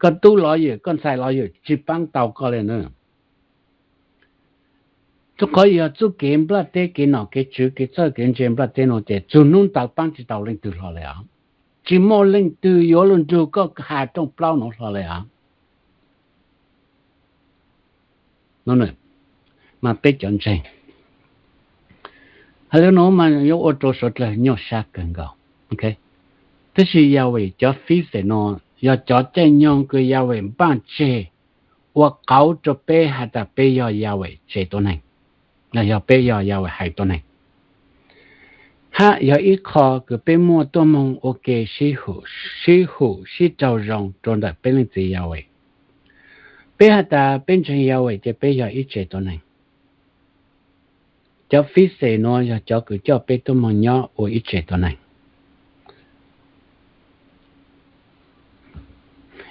Koj tub lawyer koj ntxhais lawyer tsi paab tau koj le na. Rua qhov yog txuj kev nplaj teb, kev nom kev tswv, kev txawj kev ntse nplaj teb nuav ces txug nub ntawd paab tsi tau leej twg hlo le os. Tsi muaj leej twg yuav lug nrug koj has rooj plaub nuav hlo le os. Mas peb cov ntseeg, has le nuav mas yuav ua rua suav dlawg nyuaj sab kawg nkaus. Tab sis Yahweh cov feast days nuav yog cov caij nyoog kws Yahweh npaaj tseg ua qauv rua peb has tas peb yog Yahweh tsev tuab neeg, los yog peb yog Yahweh haiv tuab neeg, hab yog ib qho kws peb muaj tuaj moog ua ke sib hum sib raug zoo rua ntawm peb leej txiv Yahweh. Peb has tas peb ntseeg Yahweh ces peb yog ib tsev tuab neeg. Cov feast days nuav yog cov kws coj peb tuaj moog nyob ua ib tsev tuab neeg.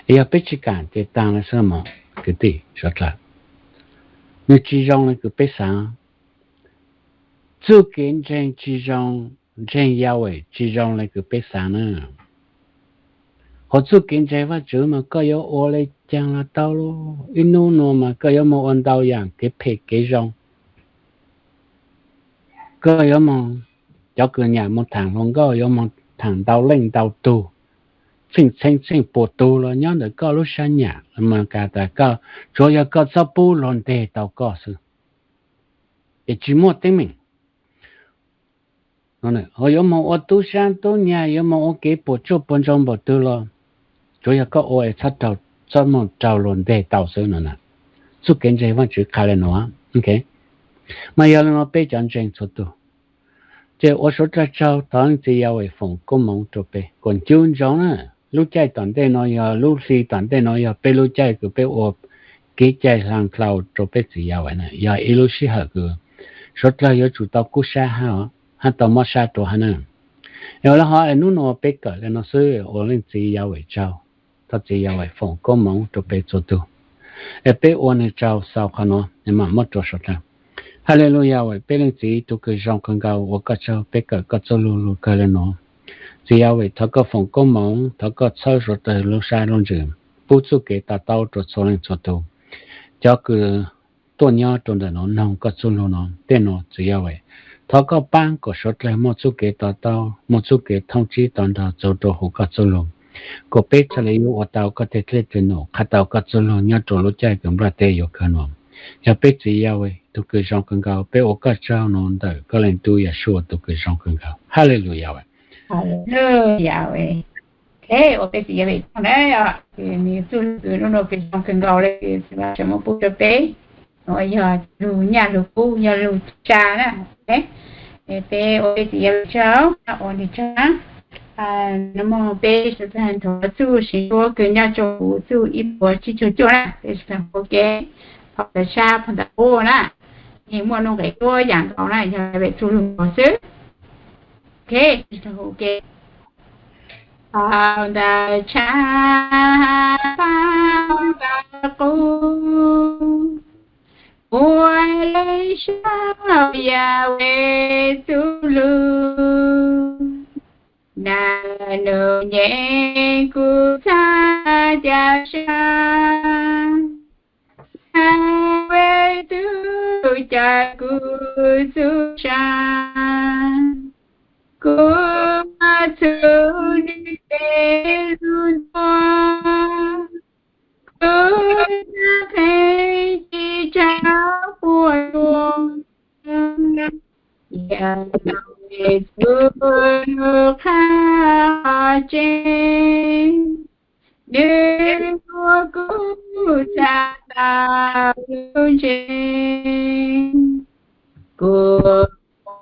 Yog peb tsi kaam ces taag le xwb mog kwv tij suav dlawg. Nwg tsi zoo le kws peb xaav. Txuj kev ntseeg tsi zoo, ntseeg Yahweh tsi zoo le kws peb xaav na. Hos txuj kev ntseeg Vaajtswv mas koj yuav ua le caag los tau lauj. Ib nub nua mas koj yuav moog ua ntau yaam kev phem kev zoo. Koj yuav moog, cov kws nyam moog thaam hluas nkauj yuav moog thaam ntau leej ntau tug, tsheej txheeb tsheej puas tug los nyob ntawm koj lub sab nyam mas has tas koj, tsuav yog koj txhob pub luag nteg tau koj xwb. es tsis muaj teeb meem. Ho yuav moog ua tub sab tub nyag, yuav moog ua kev puas tsuaj puas ntsoog npaum twg los tsuav yog koj ua es txhob raug, txhob moog raug luag nteg tau xwb no na. Txuj kev ntseeg Vaajtswv qha le nuav. Mas yog le nuav peb cov ntseeg txhua tug, ces ua suav dlawg tsaug thov Leej Txiv Yahweh foom koob moov rua peb kuas ncu ntsoov na. Lub caij tom ntej no yog lub hli tom ntej no yog peb lub caij kws peb ua kev cai hla dlhau rua peb txiv Yahweh na, yog ib lub sij hawm kws suav dlawg yuav tsum tau kub sab hab, hab tau mob sab rua hab na. Es ua le hov es nub nua peb kawm le no xwb, ua Leej Txiv Yahweh tsaug, thov txiv Yahweh foom koob moov rua peb txhua tug, es peb ua nwg tsaug xaus qhov nuav es mam muab rua suav dlawg. Haleluya, Yahweh peb Leej Txiv tug kws zoo kawg nkaus, ua koj tsaug peb kawm koj txuj lug lug kawg le nuav. Txiv Yahweh thov koj foom koob moov, thov koj txhawb suav dlawg lub sab lub ntsws, pub txuj kev to taub rua txhua leej txhua tug. Cov kws tuaj nyob rua ntawm nuav noog koj txuj lug nuav tej nuav txiv Yahweh, thov koj paab kuas suav dlawg muaj txuj kev to taub, muaj txuj kev thoob tsib to nrog txug rua huv koj txuj lug, kuas peb txhaj le yuav ua tau koj tej dlej tej num, qha tau koj txuj lug nyob rua lub caij kws nplaj teb yuav kawg nuav. Yog peb txiv Yahweh tug kws zoo kawg nkaus, peb ua koj tsaug nuav ntawm koj Leej Tub Yeshua tug kws zoo kawg nkaus. Haleluya, Yahweh. Haleluya, Yahweh. Ok, ua peb txiv Yahweh tsaug na, kws nwg txuj lug kws nub nua kws zoo kawg nkaus le kws txiv Vaajtswv muab pub rua peb, nuav yog lug nyaj lug kub, yog lug tsa na. Peb ua peb txiv Yahweh tsaug, ua nwg tsaug. Nub nua peb suav dlawg nthuav txuj siv nruab kws nyob rua huv txuj ib puas tsib caug cuaj na, peb suav dlawg hu ke, phau ntawv tshab phau ntawv qub na, yeej muaj nuj nqe tuab yaam nkaus na, yog Yahweh txuj lug nkaus xwb. Ok, hu ke. Phau ntawv tshab phau ntawv qub, ua le sau Yahweh txuj lug. Naj nub nyem kuv txhad ca sab, Yahweh tug ca kuv txuj sa. Kuv muaj txuj nwg tej lug ntuas, kuv txhad qhe ci tsa puab dua. Yahweh txuj lug qha qhov tseeb, nwg ua kuv txhad tau lub ntseg. Kuas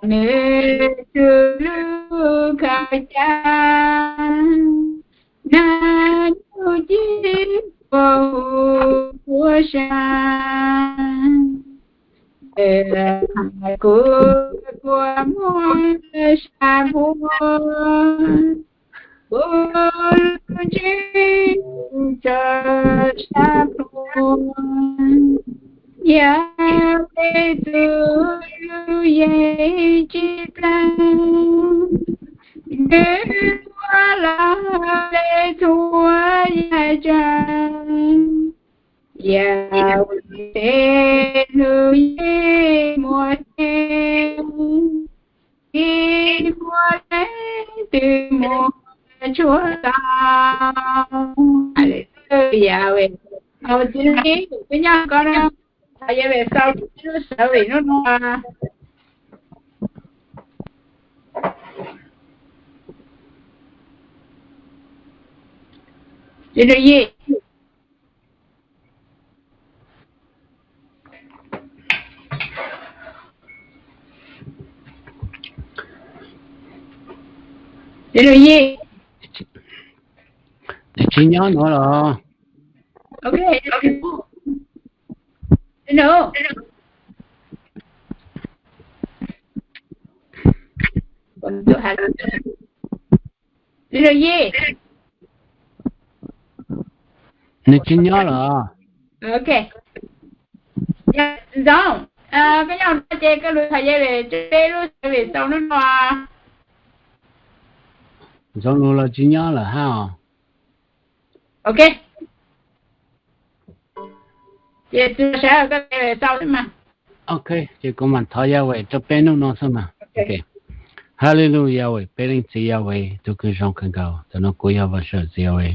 nwg txuj lug khaws ca, naj nub ci puab hu puab sa. Ntawm has kuv puas muaj sa puab, kuv lub ntsej tso sab plhuav. Yog peb txuj lug yeej tsi dlaag, nwg ua lug le txhua yam tsaam. Yahweh tej lug yeej muaj tseeb, tsi muaj leej twg muaj tshuaj tau. Haleluya, Yahweh. Txiv Nub Yim, koj nyob ko na, thov Yahweh xaus peb lub sawv vim nub nua. Txiv Nub Yim. Txiv Nub Yim. Nws tsis nyob nuav los? Ok, Txiv Nub. Txiv Nub Yim. Nws tsis nyob los? Ok. Yog Ntxoov, koj nyob no ces koj lug thov Yahweh rau peb lub sawv vim xaus nub nua. Ntxoov lug los tsis nyob lawm hab os. Ok. Ces tsis sawv koj thov Yahweh xaus xwb mas. Ok, ces kuv mam thov Yahweh rau peb nub nua xwb mas. Ok. Haleluya, Yahweh, peb Leej Txiv Yahweh tug kws zoo kawg nkaus, tam no kuv yog Vaajtswv Txiv Yahweh,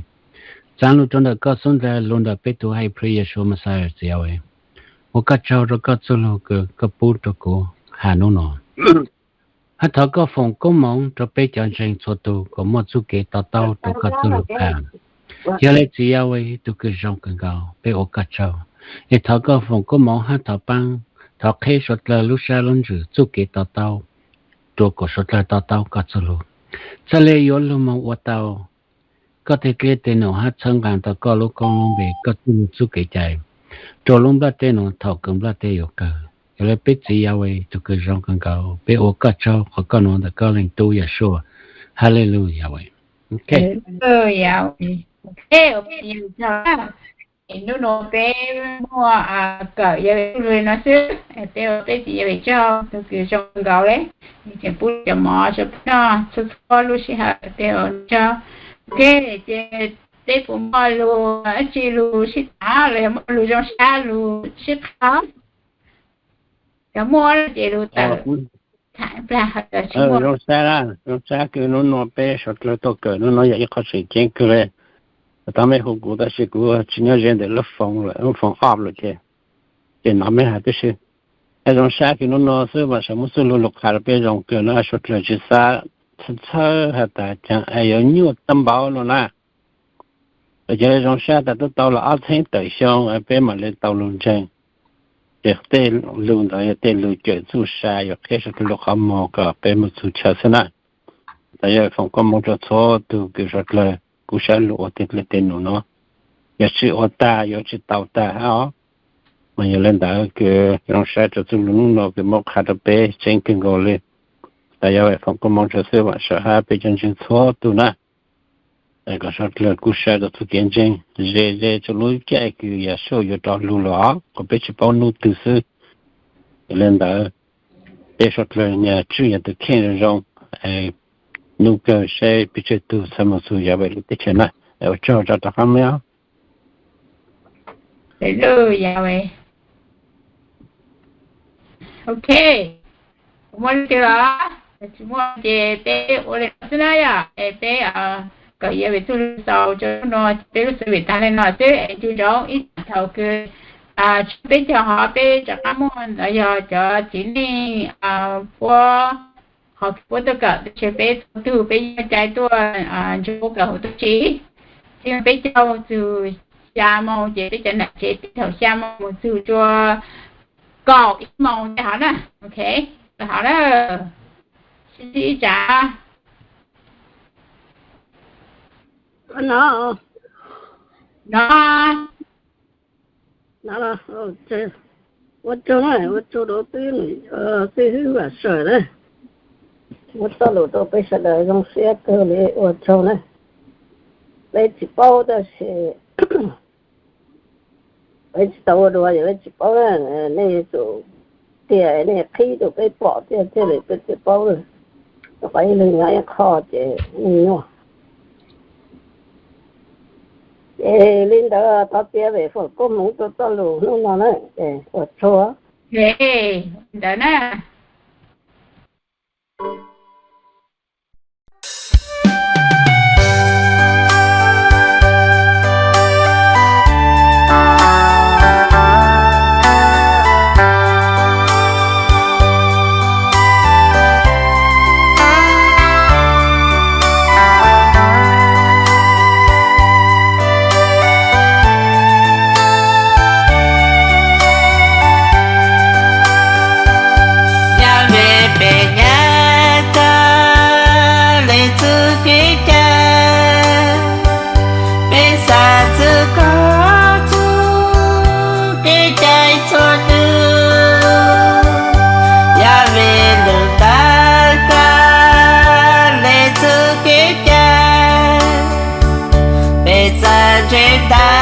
txaav lug rau ntawm koj xub ntiag lug ntawm peb tug high priest Yeshua Messiah Txiv Yahweh. Ua koj tsaug rau koj txuj lug kws koj pub rau kuv, ha hnub no. Hab thov koj foom koob moov rua peb cov ntseeg txhua tug kom muaj txuj kev to taub rua koj txuj lug qha. Yog le Txiv Yahweh tus kws zoo kawg nkaus, peb ua koj tsaug. Es thov koj foom koob moov hab thov paab, thov qheb suav dlawg lub sab lub ntsws txuj kev to taub, rua kom suav dlawg to taub koj txuj lug. Txhaj le yuav lug moog ua tau koj tej dleb tej num hab txhawb nqaa tau koj lub koob lub npe, koj txuj lug txuj kev cai rua lub nplaj teb nuav thaum kws nplaj teb yuav kawg. Yog le peb Txiv Yahweh tus kws zoo kawg nkaus, peb ua koj tsaug qhov koj nuav ntawm koj Leej Tub Yeshua. Haleluya Yahweh. Nub nuav peb muaj kawm Yahweh txuj lug le nuav xwb. Peb ua peb Txiv Yahweh tsaug, tus kws zoo kawg nkaus le, tseem pub cov mov rua peb noj txhua txhua lub sij hawm. Peb ua tsaug. Ok, ces peb puas muaj lug dlaab tsi lug sib tham los yog muaj lug zoo sab lug sib qha? Yog muaj ces lug tawm tham plag. Zoo sab, zoo sab kws nub nuav peb suav dlawg tuaj kawm nub nuav yog ib qho tseem ceeb kawg le. Tau mej hu kuv tab sis kuv tsis nyob ze ntawm lub foos lawm, lub foos off lawm ces, ces hnov mej has tib si. Zoo sab kws nub nuav xwb mas sawv muab txuj lug lug qha rua peb zoo kawg na, suav dlawg tsis xav txhawb has tas caag es yuav nyuaj tag npaum no na. Ces zoo sab tas tub tau los ob txheeb tawm xyoo peb mam le tau lug ntseeg. Ces tej lug ntawd yog tej lug cawm txuj sa yuav qheb suav dlawg lub qhov muag kom peb moog txug chaw xwb na. Tas yog foom koob moov rua txhua tug kws suav dlawg kuj saib lug ua tej dlej tej num nuav, yog tsis ua tag yuav tsis tau tag hab os. Mas yog le ntawd kws zoo sab rua txuj lug nub nuav kws muab qha rua peb tseeb kawg nkaus le. Tas yog foom koob moov rua xwb vam sawv hab peb cov ntseeg txhua tug na, kom suav dlawg kuj saib rua txuj kev ntseeg ze ze rua lub caij kws Yeshua yuav rov lug los, kom peb tsis paub nub twg xwb. Yog le ntawd, peb suav dlawg nyag tswj yog tus kheej zoo zoo, nub kawg saib peb tsawg tug txhaj moog txug Yahweh lub teb chaws na. Ua tsaug rov rov qab mej os. Ok, muaj leej twg los? Tsis muaj ces peb ua le no xwb na yom, es peb kawm Yahweh txuj lug xaus rua nub nuav, peb lub service taag le no xwb es ncu ntsoov ib thaum kws tshuav peb caug hov peb rov qab muaj ntawd yog cov txiv neej puab, hov puab tuaj kawm, tab sis peb txhua tug peb yeej cai tuaj ntsib kawm huv tuab si. Txij peb caug txug xya moos ces peb cov nam tsev peb thaum xya moos moog txug rua kaum ib moos tag hov na. Ok, hov na, sib ntsib ib tsaam no. Ua tsaug na, ua tsaug rau peb tij Hwb Vam Sawm na, muab txoj lus rau peb sawv daws zoo siab kawg li, ua tsaug na. Peb tsis paub tab sis peb tsis tau ua dua, yog peb tsis paub na, nej yuav tsum tias nej qhib rau peb pom thiaj thiaj li peb thiaj paub. Rau qhov ib leeg nyob ib qho ces yeej nyuaj. Ces li ntawd thov txim peb foom koob hmoov rau txoj lus hnub no na, ces ua tsaug. Ntawd na. Yog vim peb nyav tag leej txuj kev cai, peb xav txug koj txuj kev cai txhua nub. Yog vim lub tawv koj leej txuj kev cai, peb txawj ntseeg tag